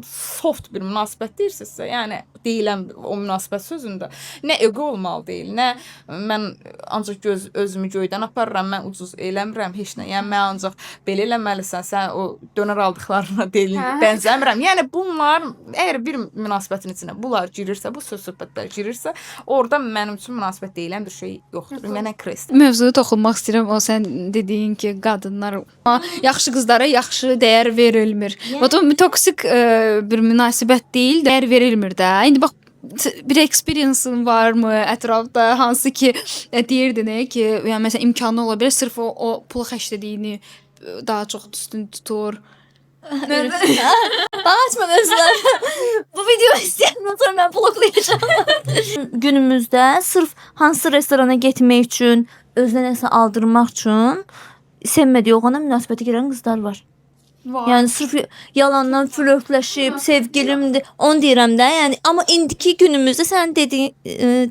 soft bir münasibət deyirsinizsə, yəni deyilən o münasibət sözündə nə ego olmalı deyil, nə mən ancaq özümü göydən aparıram, mən ucuz eləmirəm heç nə. Yəni mən ancaq belə eləməlisən, sən o dönər aldıqlarına deyil, bənzəmirəm. Yəni bunlar əgər bir münasibətin içinə bunlar girirsə, bu söz söhbətlər girirsə, orada mənim üçün münasibət deyilən bir şey yoxdur. Mənə krest. Mövzuya toxunmaq istəyirəm. O sən dediyin ki, qadınlar yaxşı qızlara yaxşı dəyər verilmir. O toksik bir münasibət deyil, dəyər verilmir də. İndi bax bir experience-ın varmı ətrafda hansı ki deyirdin ki, yəni məsələn imkanı ola bilər sırf o pulu xərclədiyini daha çox üstün tutur. Bax açma mövzuları. Bu video istəyəndən sonra mən bloklayacağam. Günümüzdə sırf hansı restorana getmək üçün, özünə nəsə aldırmaq üçün sevmədiyi oğlana münasibətə girən qızlar var. Var. Yəni sırf yalandan flörtləşib, sevgilimdir, onu deyirəm də. Yəni amma indiki günümüzdə sənin dediyin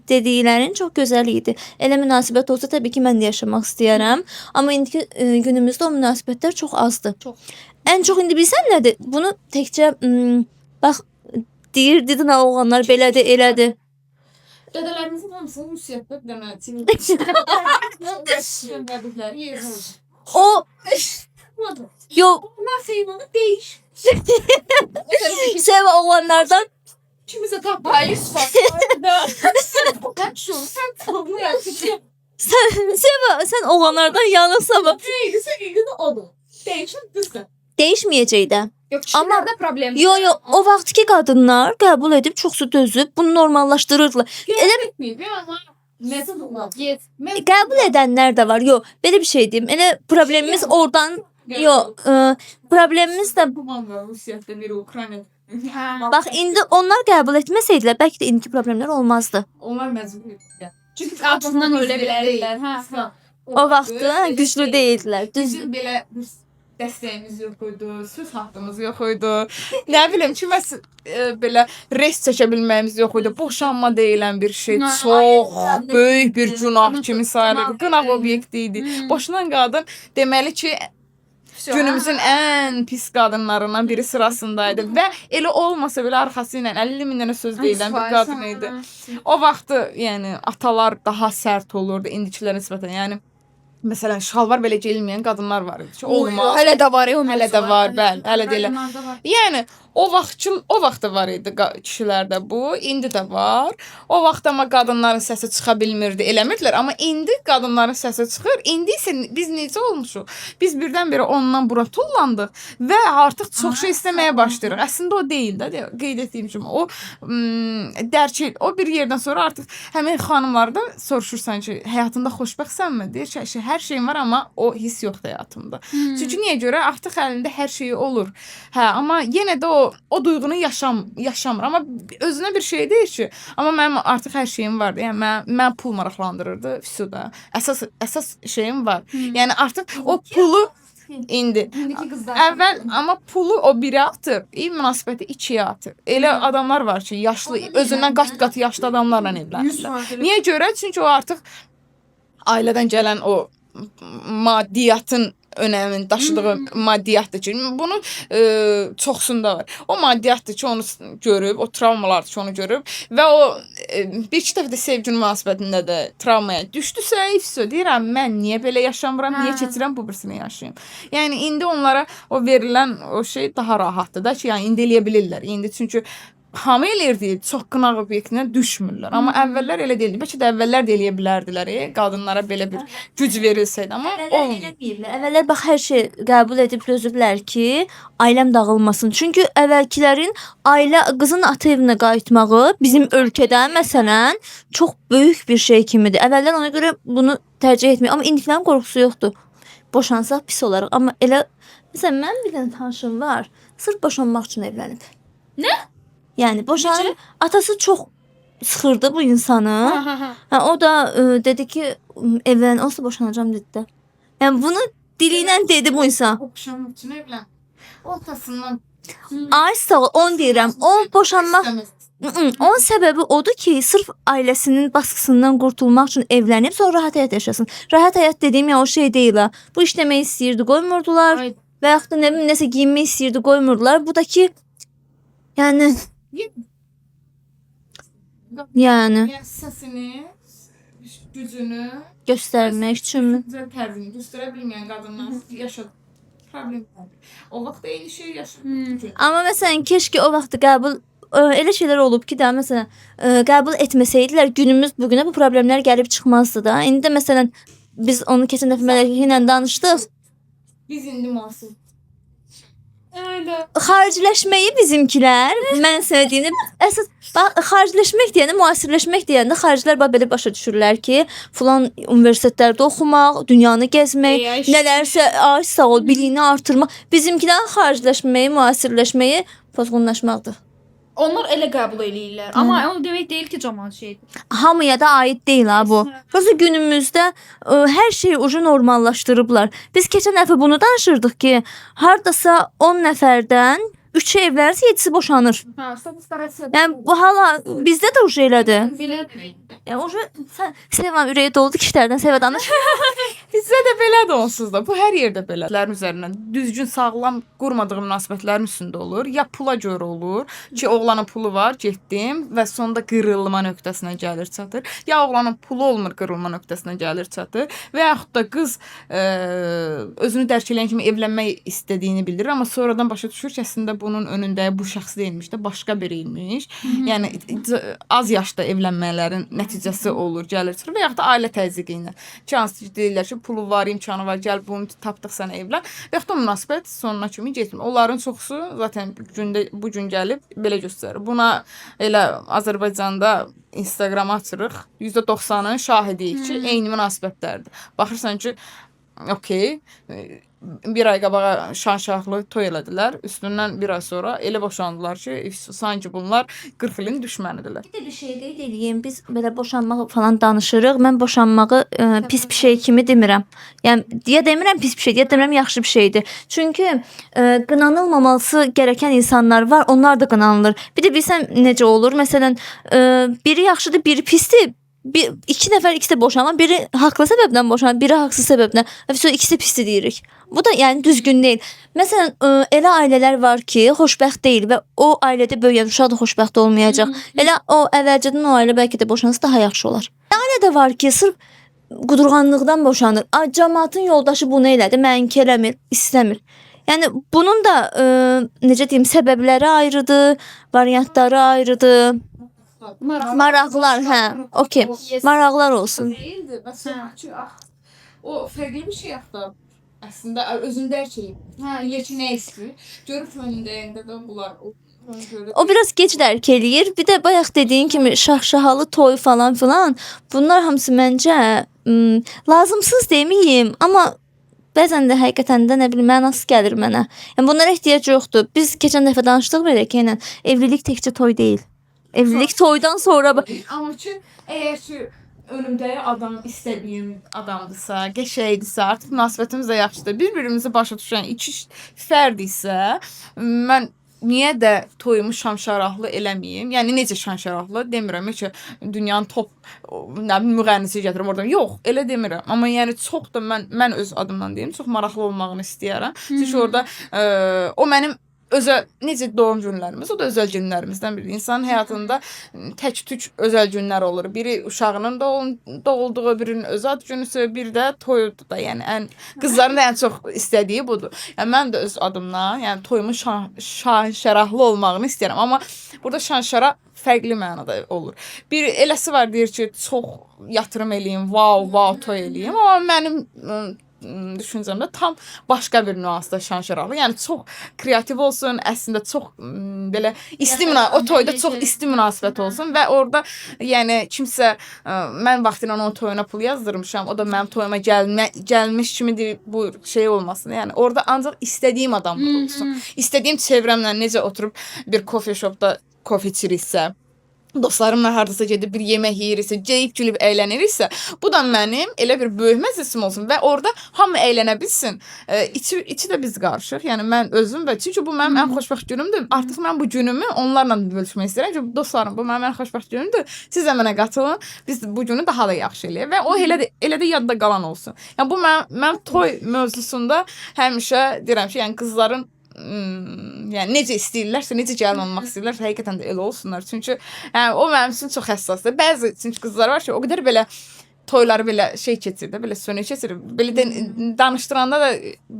dediklərin çox gözəl idi. Elə münasibət olsa təbii ki, mən də yaşamaq istəyərəm. Amma indiki günümüzdə o münasibətlər çox azdır. Çox. Ən çox indi bilirsən nədir? Bunu təkcə bax deyir, dedin ha oğlanlar belədir, elədir. Dədələrimizin hamısının ünsiyyətdə bir dənə göndərdikləri yer oldu. O yo Nasıl değiş. sev oğlanlardan Kimisi tapayı var. Sen şu sen bunu yapıyorsun. sən sev sən oğlanlardan yanıqsan. Neydi sen ilgili odur. Değişin kızı. Dəyişməyəcək də. Yox, Amma- kişilərdə problem. Yo yo, o vaxtki qadınlar qəbul edib çoxsu dözüb bunu normallaşdırırdılar. Elə Etmeyeyim ama ne zaman? Get. qəbul edənlər də var. Yo, belə bir şey deyim. Elə problemimiz oradan yo, problemimiz də Kumanda Rusiyyədə biri Ukrayna. Hə. bax indi onlar qəbul etməsəydilər bəlkə də indiki problemlər olmazdı. Onlar məcbur idilər. Çünki acından ölə bilərdilər, hə. O vaxtı hə, güclü deyildilər. Düz. Bizim belə bir dəstəyimiz yox idi, söz haqqımız yox idi. Nə bilim kiməsə belə rest çəkə bilməyimiz yox idi. Boşanma deyilən bir şey Hə, çox böyük bir günah kimi sayılırdı. Qınaq obyekti idi. Hmm. Boşanan qadın deməli ki, günümüzün ən pis qadınlarından biri sırasındaydı və elə olmasa belə arxası ilə 50 min dənə söz deyilən bir qadın idi. O vaxtı yəni atalar daha sərt olurdu indikilərə nisbətən. Yəni məsələn şalvar belə geyinməyən qadınlar var idi ki, olmaz. Hələ də var, o Hələ də var, bəli, hələ də elə. Qadınlarda var. Yəni o vaxtçı o vaxt da var idi kişilərdə bu, indi də var. O vaxt amma qadınların səsi çıxa bilmirdi, eləmirdilər, amma indi qadınların səsi çıxır. İndi isə biz necə olmuşuq? Biz birdən-birə ondan bura tullandıq və artıq çox şey istəməyə başlayırıq. Əslində o deyil də, qeyd etdiyim kimi o dərk o bir yerdən sonra artıq həmin xanımlarda soruşursan ki, həyatında xoşbəxtsənmi? Deyir ki, hər şeyim var, amma o hiss yoxdur həyatımda. Çünki niyə görə artıq əlində hər şeyi olur. Hə, amma yenə də o duyğunu yaşamır. Amma özünə bir şey deyir ki, amma mənim artıq hər şeyim vardı. Yəni mən pul maraqlandırırdı, vəsə da. Əsas şeyim var. Yəni artıq o pulu indi İndiki qızlar. əvvəl amma pulu o birə atır, iyi münasibəti ikiyə atır. Elə adamlar var ki, yaşlı, özündən qat-qat yaşlı adamlarla evlənirlər. Niyə görə? Çünki o artıq ailədən gələn o maddiyyatın önəmini daşıdığı maddiyyatdır ki, bunun çoxsunda var. O maddiyyatdır ki, onu görüb, o travmalardır ki, onu görüb və o bir iki dəfə də sevgi münasibətində də travmaya düşdüsə, vəsə deyirəm, mən niyə belə yaşamıram, niyə keçirəm bu birisini yaşayım. Yəni indi onlara o verilən o şey daha rahatdır da ki, yəni indi eləyə bilirlər. İndi çünki hamı eləyirdi, çox qınaq obyektinə düşmürlər. Amma əvvəllər elə deyildi. Bəlkə də əvvəllər də eləyə bilərdilər, qadınlara belə bir güc verilsəydi, amma Əvvəllər olmur. eləməyiblər. Əvvəllər bax hər şey qəbul edib dözüblər ki, ailəm dağılmasın. Çünki əvvəlkilərin ailə qızın ata evinə qayıtmağı bizim ölkədə məsələn çox böyük bir şey kimidir. Əvvəllər ona görə bunu tərcih etmir. Amma indikilərin qorxusu yoxdur. Boşansaq pis olarıq. Amma elə məsələn mənim bir dənə tanışım var, sırf boşanmaq üçün evlənib. Nə? Yəni boşanıb, atası çox sıxırdı bu insanı. Hə, o da dedi ki, evlən olsa boşanacağam dedi də. Yəni bunu dili ilə dedi bu insan. Boşanmaq üçün evlən. O atasından Ay sağ ol, onu deyirəm. O boşanmaq, istəməz. Onun səbəbi odur ki, sırf ailəsinin basqısından qurtulmaq üçün evlənib, sonra rahat həyat yaşasın. Rahat həyat dediyim yəni o şey deyil ha. Bu işləmək istəyirdi, qoymurdular. Ay. Və yaxud da nə bilim nəsə geyinmək istəyirdi, qoymurdular. Bu da ki, yəni yəni Yəni səsini, gücünü, göstərmək üçünmü? gözəl tərzini göstərə bilməyən qadınlar yaşadı problemlər. O vaxt eyni şey yaşadı. Amma məsələn keşke o vaxt qəbul elə şeylər olub ki, də məsələn qəbul etməsəydilər günümüz bu günə bu problemlər gəlib çıxmazdı da. İndi də məsələn biz onu keçən dəfə Mələkə ilə danışdıq. Biz indi müasir. Ayda. Xariciləşməyi bizimkilər, mən sənə deyim, əsas bax xariciləşmək deyəndə, müasirləşmək deyəndə xaricilər bax belə başa düşürlər ki, filan universitetlərdə oxumaq, dünyanı gəzmək, nələrsə ay sağ ol, biliyini artırmaq. Bizimkilərin xariciləşməyi, müasirləşməyi pozğunlaşmaqdır. Onlar elə qəbul eləyirlər. Amma o demək deyil ki, camaat şeydir. Hamıya da aid deyil ha bu. Prosta günümüzdə hər şeyi ucu normallaşdırıblar. Biz keçən dəfə bunu danışırdıq ki, hardasa 10 nəfərdən 3-ü evlənirsə 7-si boşanır. Hə, statistika Yəni bu hala bizdə də ucu elədir. belədir. Yəni ucu sən Sevan ürəyi doldu kişilərdən, Seva danış. Bizdə də belədir onsuz da. Bu hər yerdə belədir. Üzərindən düzgün, sağlam qurmadığı münasibətlərin üstündə olur. Ya pula görə olur ki, oğlanın pulu var, getdim və sonda qırılma nöqtəsinə gəlir çatır. Ya oğlanın pulu olmur, qırılma nöqtəsinə gəlir çatır. Və yaxud da qız özünü dərk eləyən kimi evlənmək istədiyini bildirir, amma sonradan başa düşür ki, əslində bunun önündə bu şəxs deyilmiş də, başqa biri imiş. Yəni az yaşda evlənmələrin nəticəsi olur, gəlir çıxır və yaxud da ailə təzyiqi ilə. Ki, hansı ki deyirlər ki, pulu var, imkanı var, gəl bunu tapdıq sənə evlən. Və yaxud da münasibət sonuna kimi getmir. Onların çoxusu zaten gündə bu gün gəlib belə göstərir. Buna elə Azərbaycanda Instagram açırıq. %90-ın şahidiyik ki, eyni münasibətlərdir. Baxırsan ki, okey, bir ay qabağa şan-şahlı toy elədilər. Üstündən bir ay sonra elə boşandılar ki, sanki bunlar 40 ilin düşmənidirlər. Bir də bir şey qeyd eləyim. Biz belə boşanmaq falan danışırıq. Mən boşanmağı pis bir şey kimi demirəm. Yəni deyə demirəm pis bir şey, deyə demirəm yaxşı bir şeydir. Çünki qınanılmaması gərəkən insanlar var, onlar da qınanılır. Bir də bilsən necə olur? Məsələn, biri yaxşıdır, biri pisdir. Bir, iki nəfər ikisi də boşanır, biri haqlı səbəbdən boşanır, biri haqsız səbəbdən. Və sonra ikisi pisdir deyirik. Bu da yəni düzgün deyil. Məsələn, elə ailələr var ki, xoşbəxt deyil və o ailədə böyüyən uşaq da xoşbəxt olmayacaq. Elə o əvvəlcədən o ailə bəlkə də boşansa daha yaxşı olar. Ailə də var ki, sırf qudurğanlıqdan boşanır. Ay, camaatın yoldaşı bunu elədi, mənimki eləmir, istəmir. Yəni bunun da necə deyim, səbəbləri ayrıdır, variantları ayrıdır. Maraqlar, hə, okey. Maraqlar olsun. Deyildi. Məsələn ki, o fərqli bir şey axı. Əslində özünü dərk eləyib. Hə, bilir ki, nə istəyir. Görüb önündə də bunlar. O biraz gec dərk eləyir. Bir də bayaq dediyin kimi şahşahalı toy falan filan, bunlar hamısı məncə lazımsız deməyim, amma bəzən də həqiqətən də nə bilim mənasız gəlir mənə. Yəni bunlara ehtiyac yoxdur. Biz keçən dəfə danışdıq belə ki, yəni evlilik təkcə toy deyil. Evlilik toydan sonra Amma ki, əgər ki önümdə adam istədiyim adamdırsa, qəşəngdirsə, artıq münasibətimiz də yaxşıdır. Bir-birimizi başa düşən iki fərd isə mən niyə də toyumu şamşaraqlı eləməyim? Yəni necə şamşaraqlı demirəm ki, dünyanın top nə bilim müğənnisi gətirim oradan. Yox, elə demirəm. Amma yəni çox da mən öz adımdan deyim, çox maraqlı olmağını istəyirəm. Çünki orada o mənim özəl necə doğum günlərimiz, o da özəl günlərimizdən biri. İnsanın həyatında tək-tük özəl günlər olur. Biri uşağının doğulduğu, birinin öz ad günüsü, bir də toyudur da. Yəni ən qızların da ən çox istədiyi budur. Yəni mən də öz adımdan, yəni toyumun şan-şərahlı olmağını istəyirəm. Amma burada şan-şərah fərqli mənada olur. Bir eləsi var deyir ki, çox yatırım eləyim, vav, vav toy eləyim. Amma mənim düşüncəmdə tam başqa bir nüansda şan-şərahlı. Yəni çox kreativ olsun, əslində çox belə isti o toyda çox isti münasibət olsun və orada yəni kimsə mən vaxtilə onun toyuna pul yazdırmışam, o da mənim toyuma gəlmiş kimi deyir, bu şey olmasın. Yəni orada ancaq istədiyim adamlar olsun. İstədiyim çevrəmlə necə oturub bir coffee shopda kofe içiriksə, dostlarımla hardasa gedib bir yemək yeyiriksə, geyib gülüb əyləniriksə, bu da mənim elə bir böyük məclisim olsun və orada hamı əylənə bilsin. İçi də biz qarışıq. Yəni mən özüm və çünki bu mənim ən xoşbəxt günümdür. Artıq mən bu günümü onlarla bölüşmək istəyirəm ki, dostlarım, bu mənim ən xoşbəxt günümdür. Siz də mənə qatılın. Biz bu günü daha da yaxşı eləyək və o elə də yadda qalan olsun. Yəni bu mənim toy mövzusunda həmişə deyirəm ki, yəni qızların yəni necə istəyirlərsə, necə gəlin olmaq istəyirlərsə, həqiqətən də elə olsunlar. Çünki yəni o mənim üçün çox həssasdır. Bəzi çünki qızlar var ki, o qədər belə toyları belə şey keçir də, belə sönük keçir. Belə də, danışdıranda da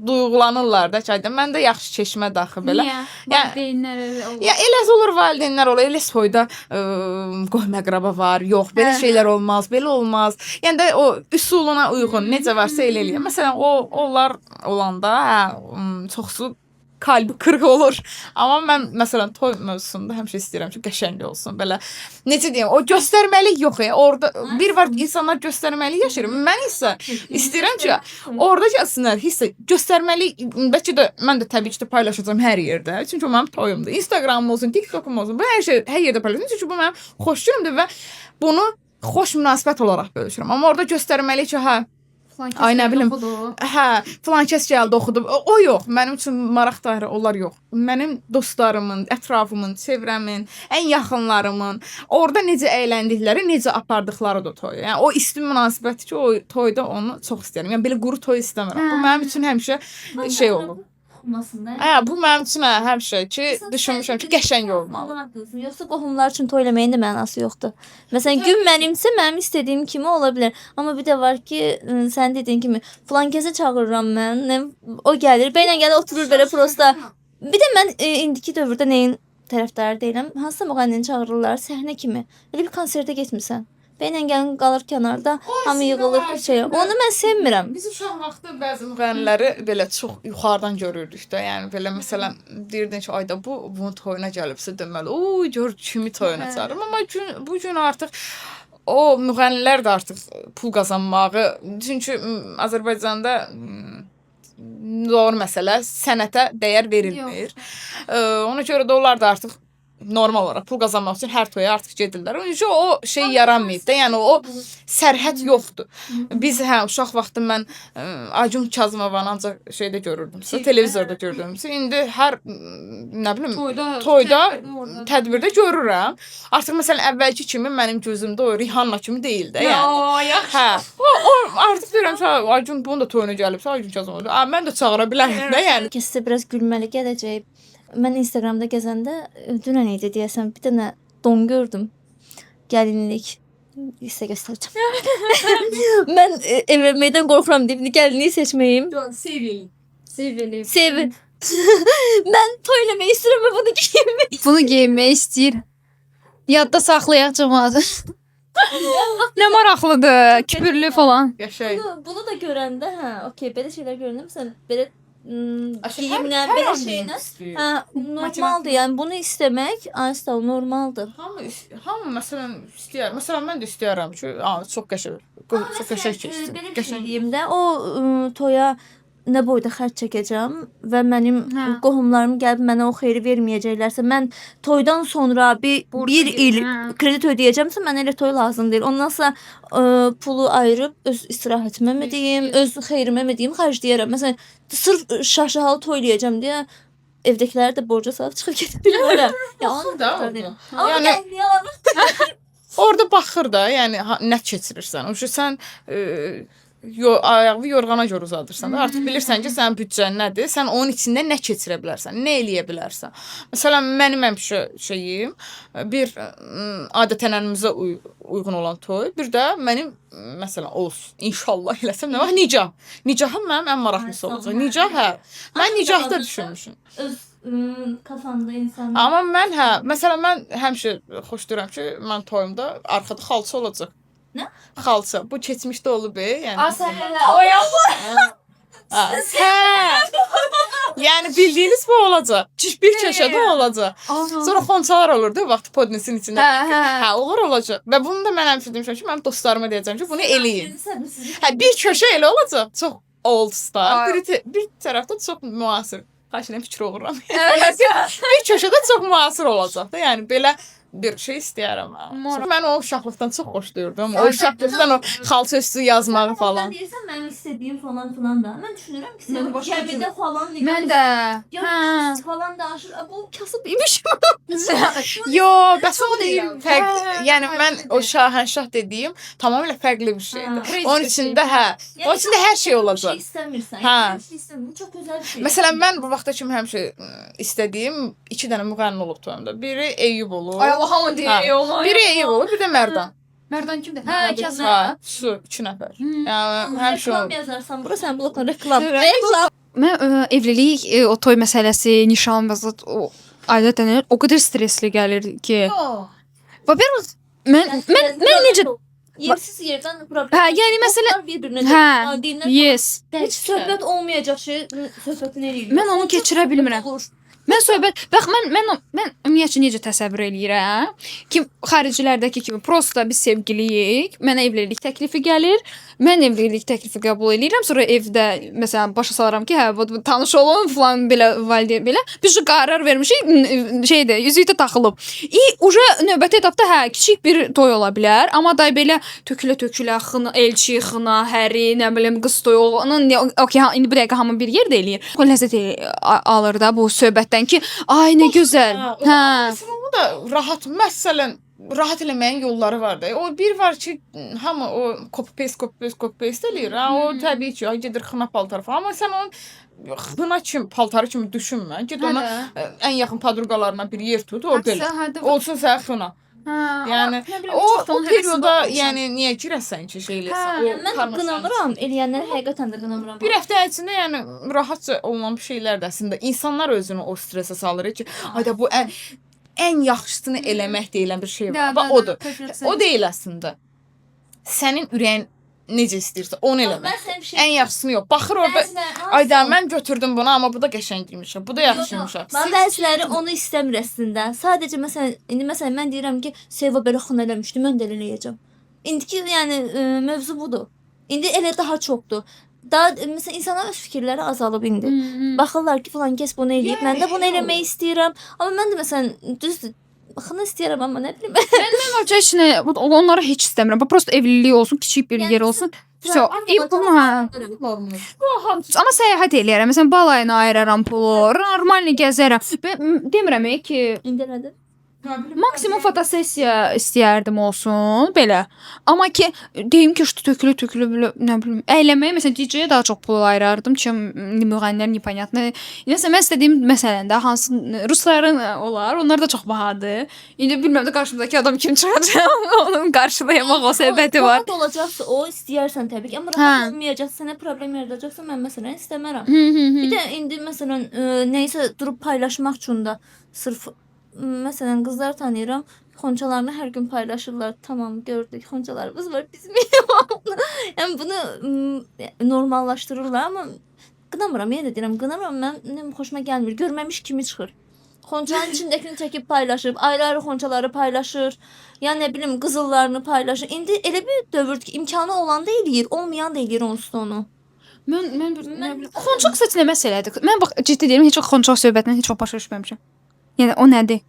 duyğulanırlar da ki, mən də yaxşı keçmə daxı belə. Niyə? Valideynlər elə olur. Ya elə olur, valideynlər olur, elə soyda qohum-əqraba var, yox, belə şeylər olmaz, belə olmaz. Yəni də o üsuluna uyğun necə varsa elə eləyir. Məsələn, onlar olanda hə, çoxsu Kalbi qırıq olur. Amma mən məsələn toy mövzusunda həmişə istəyirəm ki, qəşəng olsun. Belə necə deyim, o göstərməlik yox ya. Orada bir var insanlar göstərməli yaşayır. Mən isə istəyirəm ki, orada gəlsinlər, hissə göstərməli, bəlkə də mən də təbii ki də paylaşacağam hər yerdə. Çünki o mənim toyumdur. Instagramım olsun, TikTokum olsun. Bu hər şey hər yerdə paylaşacağam. Çünki bu mənim xoş günümdür və bunu xoş münasibət olaraq bölüşürəm. Amma orada göstərməli ki, hə, ay nə bilim, hə, filan kəs gəldi, oxudu. O yox, mənim üçün maraq dairə onlar yox. Mənim dostlarımın, ətrafımın, çevrəmin, ən yaxınlarımın orada necə əyləndikləri, necə apardıqları da toyu. Yəni o isti münasibət ki, o toyda onu çox istəyirəm. Yəni belə quru toy istəmirəm. Bu mənim üçün həmişə şey olub. Olmasın da. Hə, bu mənim üçün hə, həmişə ki, düşünmüşəm ki, qəşəng olmalı. Yoxsa qohumlar üçün toy eləməyin də mənası yoxdur. Məsələn, gün mənimsə, mənim istədiyim kimi ola bilər. Amma bir də var ki, sən dediyin kimi filan kəsə çağırıram mən, o gəlir, bəylə gəlir oturur belə prosta. Bir də mən indiki dövrdə nəyin tərəfdarı deyiləm. Hansısa müğənnini çağırırlar səhnə kimi. Elə bir konsertə getmirsən. Bəylə gəlin qalır kənarda, hamı yığılır bir şey. Onu mən sevmirəm. Biz uşaq vaxtı bəzi müğənniləri belə çox yuxarıdan görürdük də. Yəni belə məsələn deyirdin ki, ayda bu bunun toyuna gəlibsə deməli, o gör kimi toyuna çağırır. Amma gün, bu gün artıq o müğənnilər də artıq pul qazanmağı, çünki Azərbaycanda doğru məsələ sənətə dəyər verilmir. Ona görə də onlar da artıq normal olaraq pul qazanmaq üçün hər toya artıq gedirlər. Onun üçün o şey yaranmayıb da, yəni o sərhəd yoxdur. Biz hə uşaq vaxtı mən Aygün Kazımovanı ancaq şeydə görürdüm, televizorda görürdüm. İndi hər nə bilim toyda, tədbirdə görürəm. Artıq məsələn əvvəlki kimi mənim gözümdə o Rihanna kimi deyil də, yəni. Hə. O artıq deyirəm ki, Aygün bunun da toyuna gəlibsə, Aygün Kazımova. Mən də çağıra bilərəm də, yəni. Kəsə biraz gülməli gələcək. Mən Instagramda gəzəndə dünən idi deyəsən, bir dənə don gördüm. Gəlinlik. Sizə göstərəcəm. Mən evlənməkdən qorxuram deyib gəlinlik seçməyim. Sevil. Sevil. Sevil. Mən toy eləmək istəyirəm və bunu geyinmək. Bunu geyinmək istəyir. Yadda saxlayaq camaatı. Nə maraqlıdır, küpürlü falan. Qəşəng. Bunu da görəndə, hə, okey, belə şeylər görəndə məsələn belə geyimlə, belə şeylə, hə, normaldır. Yəni bunu istəmək asla normaldır. Hamı məsələn istəyər. Məsələn mən də istəyərəm ki, çox qəşəng, çox qəşəng keçsin. Belə bir şey deyim də, o toya nə boyda xərc çəkəcəm və mənim qohumlarım gəlib mənə o xeyri verməyəcəklərsə, mən toydan sonra bir il kredit ödəyəcəmsə, mənə elə toy lazım deyil. Ondansa pulu ayırıb öz istirahətimə mi deyim, öz xeyrimə mi deyim, xərcləyərəm. Məsələn, sırf şaşahalı toy eləyəcəm deyə evdəkiləri də borca salıb çıxıb gedə bilmərəm. Yəni orada baxır da, yəni nə keçirirsən. O sən ayağını yorğana görə uzadırsan da, artıq bilirsən ki, sənin büdcən nədir, sən onun içində nə keçirə bilərsən, nə eləyə bilərsən. Məsələn, mənim həmişə şeyim, bir adət-ənənəmizə uyğun olan toy, bir də mənim, məsələn, olsun, inşallah eləsəm, nə var? Nicah. Nicahım mənim ən maraqlısı olacaq. Nicah, hə. Mən nicahda düşünmüşüm. Öz kafanda insanlar. Amma mən, hə, məsələn, mən həmişə xoşlayıram ki, mən toyumda arxada xalça olacaq. Nə? Xalça. Bu keçmişdə olub, yəni. Hə. Yəni bildiyiniz bu olacaq. Bir köşədə olacaq. Sonra xonçalar olurdu o vaxt podnisin içində. Hə, onlar olacaq. Və bunu da mən həmişə demişəm ki, mənim dostlarıma deyəcəm ki, bunu eləyin. Hə, bir köşə elə olacaq. Çox old style. Bir tərəfdə çox müasir. Xahiş edirəm, fikir oğurlam. Bir köşədə çox müasir olacaq da. Yəni belə bir şey istəyərəm. Mən o uşaqlıqdan çox xoşlayırdım. O uşaqlıqdan o xalça üstü yazmağı falan. Sən deyirsən mənim istədiyim falan filan da. Mən düşünürəm ki, sən gəmidə falan. Mən də. Hə. Falan danışır. Bu kasıb imiş. Yo, bəs o deyil. Yəni mən o şahənşah dediyim tamamilə fərqli bir şeydir. Onun içində hə, onun içində hər şey olacaq. Şey istəmirsən. Hə. Bu çox gözəl bir şey. Məsələn, mən bu vaxta kimi həmişə istədiyim 2 dənə müğənni olub toyumda. Biri Eyyub olur. Ay Allah, hamı deyir Eyyub. Biri Eyyub olur, bir də Mərdan. Mərdan kimdir? Hə, Kazım. Hə, su, 2 nəfər. Yəni həmişə reklam yazarsan bura, sən blokla reklam. Reklam. Mən evlilik, o toy məsələsi, nişan və zat o adətən o qədər stresli gəlir ki. Во-первых, mən necə Yersiz yerdən problem. Hə, yəni məsələn- Bir-birinə Hə, valideynlər yes. heç söhbət olmayacaq şey söhbətini eləyirlər. Mən onu keçirə bilmirəm. Olur. Mən söhbət, bax mən ümumiyyətcə necə təsəvvür eləyirəm ki, xaricilərdəki kimi prosta biz sevgiliyik, mənə evlilik təklifi gəlir, mən evlilik təklifi qəbul eləyirəm, sonra evdə məsələn başa salıram ki, hə bu tanış olun falan belə valideyn belə. Biz qərar vermişik, şeydir, üzük də taxılıb. İ uje növbəti etapda hə kiçik bir toy ola bilər, amma day belə tökülə-tökülə xına, elçi, xına, həri, nə bilim qız toyu, oğlanın, okey, ha, indi bu dəqiqə hamı bir yerdə eləyir. O ləzzət alır da bu söhbətdən ki, ay nə gözəl. Hə. Məsələn, onu da rahat, məsələn, rahat eləməyin yolları var da. O bir var ki, hamı o copy paste, copy paste, copy paste eləyir. Ha, o təbii ki, ay gedir xına paltarı falan. Amma sən onun xına kimi paltarı kimi düşünmə. Get ona ən yaxın podruqalarına bir yer tut, orada elə. Olsun sənə xına. Hə, Yəni o perioda yəni niyə girəsən ki, şey eləyəsən? Hə, O Mən karmaşanın qınamıram, eləyənləri həqiqətən də qınamıram. Bir həftə ərzində yəni rahatca olunan bir şeylər də əslində insanlar özünü o stresə salır ki, ayda bu ən yaxşısını eləmək deyilən bir şey var. Bax odur. O deyil əslində. Sənin ürəyin necə istəyirsə onu eləmək. Mən sənə bir şey Ən yaxşısını yox. Baxır orada Bəziləri- ayda mən götürdüm bunu amma bu da qəşəng imiş. Bu da yaxşıymış. Mən bəziləri onu istəmir əslində. Sadəcə məsələn, indi məsələn mən deyirəm ki, Seva belə xına eləmişdi, mən də elə eləyəcəm. İndiki yəni mövzu budur. İndi elə daha çoxdur. Daha məsələn insanların öz fikirləri azalıb indi. Baxırlar ki, falan kəs bunu eləyib, mən də bunu eləmək istəyirəm. Amma mən də məsələn düzdür, xına istəyirəm amma nə bilim. Mən heç nə onları heç istəmirəm. Bax prosta evlilik olsun, kiçik bir Yəni yer olsun. Vəsə, Trabzon bunu hə. Normal. Amma səyahət eləyərəm. Məsələn, balayına ayıraram pulu, normal gəzərəm. Ben demirəm ki, İndi nədir? maksimum fotosessiya istəyərdim olsun, belə. Amma ki, deyim ki, şu tökülü-tökülü belə, nə bilim, əylənməyə məsələn DJ-yə daha çox pul ayırardım, ki, müğənnilər neponyatno. Nəsə mən istədiyim məsələn də hansı rusların olar, onlar da çox bahadır. İndi bilmirəm də qarşımdakı adam kim çıxacaq, onun qarşılayamaq o söhbəti var. Rahat olacaqsa o istəyərsən təbii ki, amma Hə. rahat olmayacaqsa, sənə problem yaradacaqsa mən məsələn istəmərəm. Hı hı hı. Bir də indi məsələn nəyisə durub paylaşmaq üçün də sırf məsələn qızlar tanıyıram, xonçalarını hər gün paylaşırlar. Tamam gördük, xonçalarımız var bizim. Yəni bunu normallaşdırırlar amma qınamıram, yenə də deyirəm, qınamıram. Mənim xoşuma gəlmir. Görməmiş kimi çıxır. Xonçanın içindəkini çəkib paylaşır, ayrı-ayrı xonçaları paylaşır. Ya nə bilim qızıllarını paylaşır. İndi elə bir dövrdür ki, imkanı olan da eləyir, olmayan da eləyir onsuz da onu. Mən bir nə bilim. Xonça qısaca nə məsələdir? Mən bax ciddi deyirəm, heç vaxt xonça söhbətindən heç vaxt başa düşməmişəm. Yəni o nədir?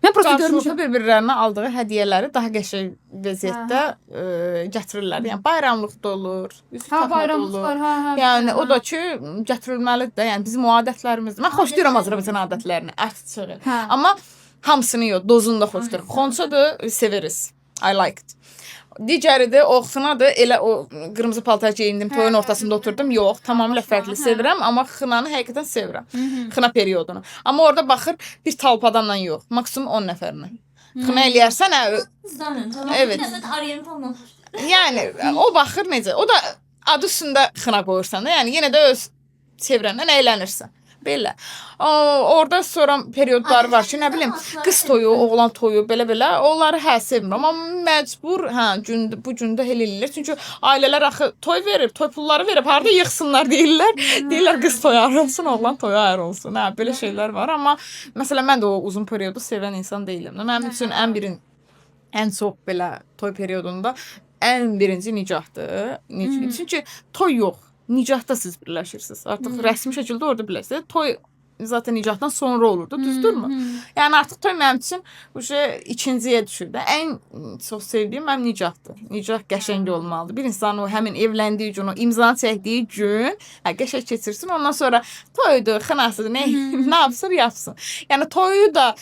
Mən prosta görmüşəm. Qarşılıqlı bir-birlərinə aldığı hədiyyələri daha qəşəng vəziyyətdə gətirirlər. Yəni bayramlıq da olur, üzük taxma da olur. hə, hə. Yəni o da ki gətirilməlidir də. Yəni bizim o adətlərimizdir. Mən xoşlayıram Azərbaycan adətlərini, açığı. Hə. Amma hamısını yox, dozunu da xoşlayıram. Xonça da severiz. I liked. Digəri də o xınadır. Elə o qırmızı paltar geyindim, toyun ortasında oturdum. Yox, tamamilə fərqli sevirəm, amma xınanı həqiqətən sevirəm. Xına periodunu. Amma orada baxır bir talpa adamla yox, maksimum 10 nəfərlə. Xına eləyərsən, hə, Qızlarla, tamam. Evet. Bir də mən orientalla xoşlayıram. yəni o baxır necə. O da adı üstündə xına qoyursan da, yəni yenə də öz çevrəndən əylənirsən. Belə. O, orada sonra periodları var ki, nə bilim, qız toyu, oğlan toyu, belə-belə. Onları hə sevmirəm, amma məcbur, hə, gün bu gündə elə eləyirlər. Çünki ailələr axı toy verib, toy pulları verib, harda yığsınlar deyirlər. Deyirlər qız toyu ayrı olsun, oğlan toyu ayrı olsun. Hə, belə şeylər var, amma məsələn mən də o uzun periodu sevən insan deyiləm. Mənim üçün ən çox belə toy periodunda ən birinci nikahdır. Çünki toy yox, nikahda siz birləşirsiniz. Artıq rəsmi şəkildə orada birləşirsiniz. Toy zaten nikahdan sonra olurdu, düzdürmü? Yəni artıq toy mənim üçün uje ikinciyə düşür də. Ən çox sevdiyim mənim nikahdır. Nikah qəşəng olmalıdır. Bir insan o həmin evləndiyi gün, o imzanı çəkdiyi gün, hə, qəşəng keçirsin. Ondan sonra toydur, xınasıdır, nə yapsın, yapsın. Yəni toyu da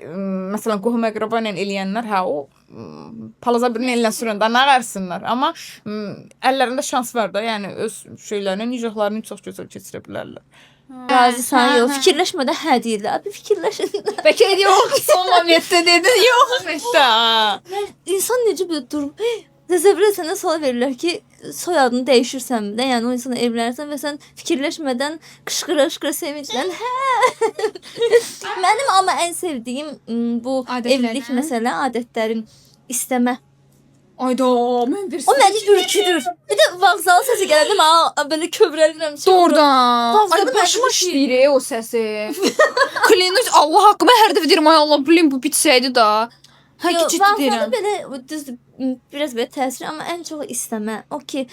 məsələn qohum əqraba ilə eləyənlər, hə, o palaza birinin elinə sürəndə nə qarsınlar. Amma əllərində şans var da, yəni öz şeylərini, nikahlarını çox gözəl keçirə bilərlər. Razısan, yox. Hə, hə. Fikirləşmədən hə deyirlər. Abi fikirləşin. Bəlkə yox, son momentdə dedin, yox. Momentdə, hə. İnsan necə bir durum. Təsəvvür et, sənə sual verirlər ki, soyadını dəyişirsən də, yəni o insanla evlənirsən və sən fikirləşmədən qışqıra-qışqıra sevinclə hə. Mənim amma ən sevdiyim bu Adətlərdən? evlilik məsələ adətlərin istəmə. Ayda, mən bir O məni ürküdür. Bir də vağzal səsi gələndə mən belə kövrəlirəm. Doğrudan. Vağzalda Ay mən başıma ürküyüm. işləyir o səsi. Klinus Allah haqqı mən hər dəfə deyirəm ay Allah blin bu bitsəydi da. Hə Yox, ciddi vağzalda deyirəm. belə düzdür, biraz belə təsir, amma ən çox istəmə. O ki,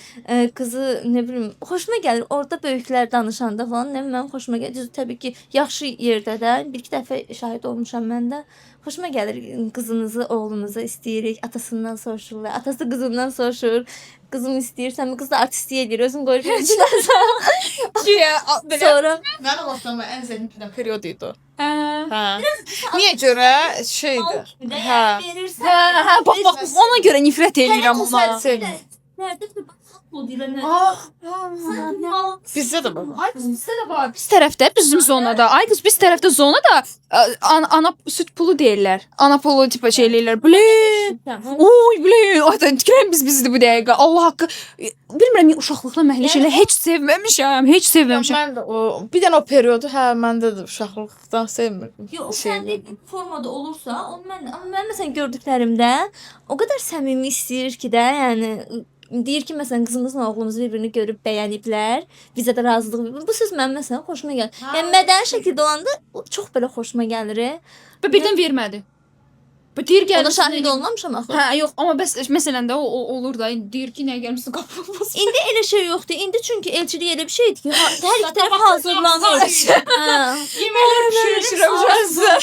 qızı nə bilim, xoşuma gəlir. Orada böyüklər danışanda falan, nə bilim, mənim xoşuma gəlir. Düzdür, təbii ki, yaxşı yerdə də bir iki dəfə şahid olmuşam mən də. Xoşuma gəlir qızınızı, oğlunuzu istəyirik. Atasından soruşurlar. Atası qızından soruşur. Qızım istəyirsənmi? Qız da artistlik eləyir, özün qoyur. Belə. Sonra Mənim vaxtımda ən zəhmətli period idi o. Hə. Hə. Niyə görə şeydir? Hə. verirsən. Hə, hə, bax bax ona görə nifrət eləyirəm ona. Sevmirəm. Nerede bir bak deyirlər. nə- Ah. Mal. Bizdə də bu. Ay qız bizdə də var. Biz tərəfdə bizim zonada. Ay qız biz tərəfdə zonada ana süd pulu deyirlər. Ana pulu tipa şey eləyirlər. Blin. Oy blin. Ay tükürəm biz bizdi bu dəqiqə. Allah haqqı. Bilmirəm niyə uşaqlıqda mən elə şeyləri heç sevməmişəm. Heç sevməmişəm. Mən də o bir dənə o periodu hə məndə də uşaqlıqdan sevmirdim. Yox, Şey sən də formada olursa, onu mən də, amma mən məsələn gördüklərimdə o qədər səmimi istəyir ki də, yəni deyir ki, məsələn qızımızla oğlumuz bir-birini görüb bəyəniblər, bizə də razılıq. Bu söz mənim məsələn xoşuma gəlir. Yəni mədəni şəkildə olanda o çox belə xoşuma gəlir. Və birdən vermədi. Bu deyir Ona gəlmişsin. şahid olmamışam axı. Hə, yox, amma bəs məsələn də o olur da, indi deyir ki, nə gəlmisən qapını bas. İndi elə şey yoxdur. İndi çünki elçilik elə bir şeydir ki, hər iki tərəf hazırlanır. Hə. Yeməklər bişirirəm sizə.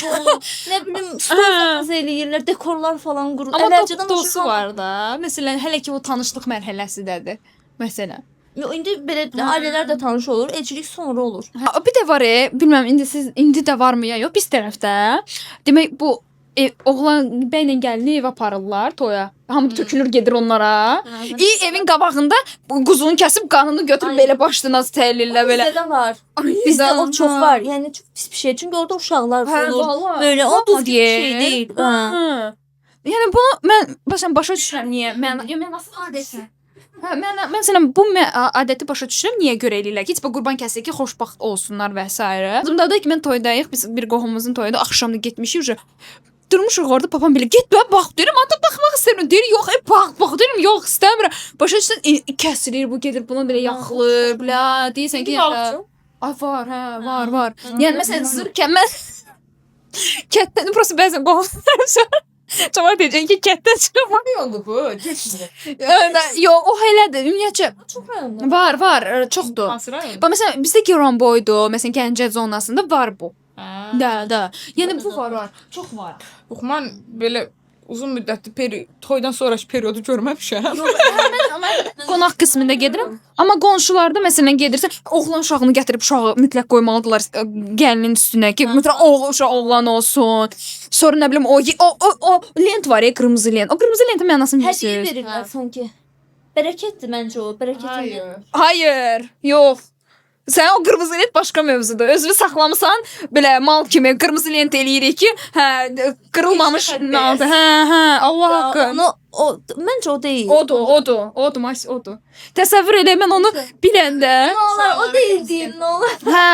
Nə bilim, stol eləyirlər, dekorlar falan qurur. Amma Əvvəlcədən dostu var da. Məsələn, hələ ki o tanışlıq mərhələsindədir. Məsələn. Yox, indi belə ailələr də tanış olur, elçilik sonra olur. Hə, bir də var, bilmirəm indi siz indi də varmı ya yox, biz tərəfdə. Demək bu oğlan bəylə gəlini evə aparırlar toya. Hamı tökülür gedir onlara. İ evin qabağında bu quzunu kəsib qanını götürüb Ay. belə başına təllirlər belə. Bizdə də var. Ay, Bizdə o çox var. Yəni çox pis bir şey. Çünki orada uşaqlar Hə, olur. vallahi. Böyle o düzgün bir şey Deyə. deyil. Hə. Hə. Yəni bunu mən məsələn başa düşürəm niyə? Mən yo, mən nasıl adəti? Hə, mən məsələn bu adəti başa düşürəm niyə görə eləyirlər ki, heç qurban kəsir ki, xoşbəxt olsunlar və s. Yadımdadır ki, mən toydayıq, biz bir qohumumuzun toyunda axşamda getmişik uje. Durmuşuq orada papam belə get bə bax deyirəm, ata baxmaq istəmirəm. Deyir yox, bax bax deyirəm, yox istəmirəm. Başa düşürsən kəsilir bu gedir buna belə yaxılır, belə deyirsən ki, Balıqçı. Ay var, hə, var, var. Yəni məsələn zır kəmər kətdən prosta bəzən qohumlarım Cavab deyəcək ki, kətdən çıxır. Ne oldu bu? Geçdi. Yox, o elədir. Ümumiyyətcə Çox rayonda. var, var, çoxdur. Hansı rayon? Bax məsələn bizdə Giranboydu, məsələn Gəncə zonasında var bu. Hə. Da, da. Yəni bu var, var. Çox var. Yox, mən belə uzun müddətli toydan sonrakı periodu görməmişəm. Qonaq qismində gedirəm. Amma qonşularda məsələn gedirsən, oğlan uşağını gətirib uşağı mütləq qoymalıdırlar gəlinin üstünə ki, mütləq oğlan uşağı oğlan olsun. Sonra nə bilim o o o, o lent var ya, qırmızı lent. O qırmızı lentin mənasını Hədiyyə bilirsiniz. verirlər sanki. Bərəkətdir məncə o, bərəkətin. Hayır. Hayır, yox. Sən o qırmızı lent başqa mövzudur. Özünü saxlamısan belə mal kimi qırmızı lent eləyirik ki, hə qırılmamış naldı. Hə, hə, Allah haqqı. Onu o məncə o deyil. Odur, odur, odur, mas odur. Təsəvvür elə mən onu biləndə, Nə olar, o deyil deyim, nə olar. hə,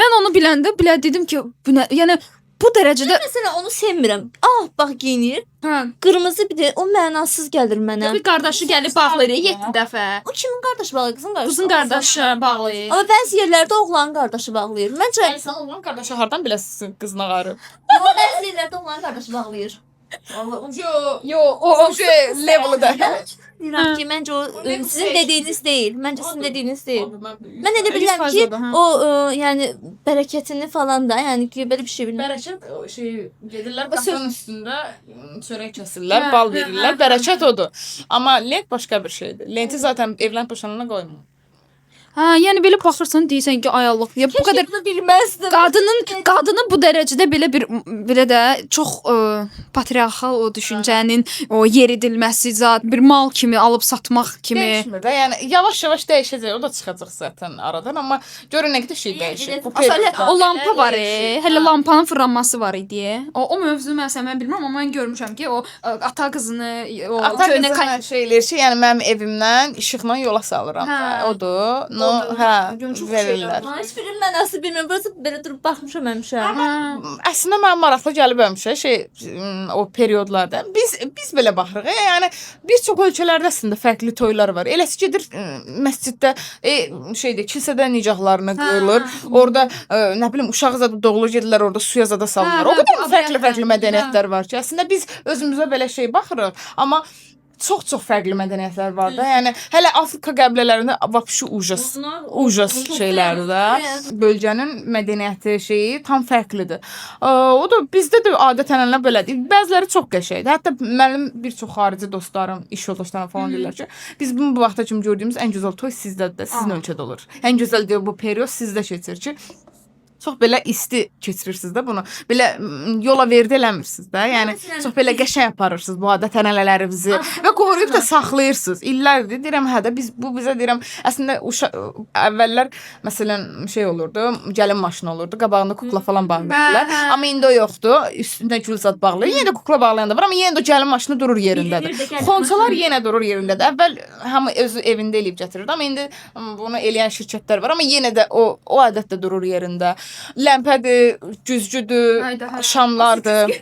mən onu biləndə belə dedim ki, bu nə, yəni bu dərəcədə Məsələn onu sevmirəm. Ah, bax geyinir. hə, Qırmızı bir də o mənasız gəlir mənə. bir qardaşı gəlib bağlayır 7 dəfə. O kimin qardaşı bağlayır? Qızın qardaşı. Qızın qardaşı bağlayır. Amma bəzi yerlərdə oğlanın qardaşı bağlayır. Məncə Yəni sən oğlan qardaşı hardan biləsən qızına qarı? yox, bəzi yerlərdə oğlanın qardaşı bağlayır. Yo, Yo, o o şey level'ı da. Deyirəm ki, məncə o O ne sizin bu dediyiniz deyil. Məncə sizin dediyiniz deyil. Mən elə Yüz bilirəm faiz ki, odur, hə. o yəni bərəkətini falan da, yəni ki, belə bir şey bilmirəm. Bərəkət o şey gedirlər O söz- qapının üstündə çörək kəsirlər, Hə, bal hə, verirlər. hə, Bərəkət odur. Amma lent başqa bir şeydir. Lenti zaten evlənib boşanana qoymur. Hə, yəni belə baxırsan deyirsən ki, ay Allah, ya bu Keşke qədər bunu bilməzdim. qadının bu dərəcədə belə bir belə də çox patriarxal o düşüncənin o yeridilməsi zat bir mal kimi alıb satmaq kimi. Dəyişmir də. Yəni yavaş-yavaş dəyişəcək. O da çıxacaq zaten aradan, amma görün nə qədər şey dəyişir. Bu Aslında hələ periodda. o lampa var, hələ lampanın fırlanması var idi. O mövzunu məsələn mən bilmirəm, amma mən görmüşəm ki, o ata qızını o Ata köhnə qızına şey eləyir ki, yəni mənim evimdən işıqla yola salıram. Hə. Odur. onu hə Çox verirlər. Ha, heç birinin mənası bilmirəm. Burası belə durub baxmışam həmişə. Hə. Əslində mənə maraqlı gəlib həmişə şey o periodlarda. Biz belə baxırıq. Yəni bir çox ölkələrdə əslində fərqli toylar var. Eləsi gedir məsciddə şeydə kilsədə nicahlarını qıyılır. Orada nə bilim uşaq zada doğulur gedirlər orada suya zada salırlar. Hə, O hə, qədər bu fərqli-fərqli abiyatlar. mədəniyyətlər var ki, əslində biz özümüzə belə şey baxırıq, amma çox-çox fərqli mədəniyyətlər var da. Yəni hələ Afrika qəbilələrində vapşi ujas. Bunlar Ujas şeylərdir də. Bölgənin mədəniyyəti şeyi tam fərqlidir. O da bizdə də adət-ənənə belədir. Bəziləri çox qəşəngdir. Hətta mənim bir çox xarici dostlarım, iş yoldaşlarım falan deyirlər ki, biz bunu bu vaxta kimi gördüyümüz ən gözəl toy sizdədir də, sizin ölkədə olur. Ən gözəl deyir bu period sizdə keçir ki, çox belə isti keçirirsiniz də bunu. Belə yola verdi eləmirsiniz də. Yəni Məsələn, çox belə qəşəng aparırsınız bu adət-ənənələrimizi və qoruyub da saxlayırsınız. İllərdir deyirəm hə də biz bu bizə deyirəm əslində əvvəllər məsələn şey olurdu, gəlin maşını olurdu, qabağında kukla falan bağlayırdılar. Hə, hə. Amma indi o yoxdur. Üstündə gül zad bağlayır. Yenə də kukla bağlayan da var, amma yenə də o gəlin maşını durur yerindədir. Bilinir də gəlin Xonçalar yenə durur yerindədir. Əvvəl hamı özü evində eləyib gətirirdi, amma indi bunu eləyən şirkətlər var, amma yenə də o adət də durur yerində. Ləmpədir, güzgüdür, Hayda, hə. şamlardır.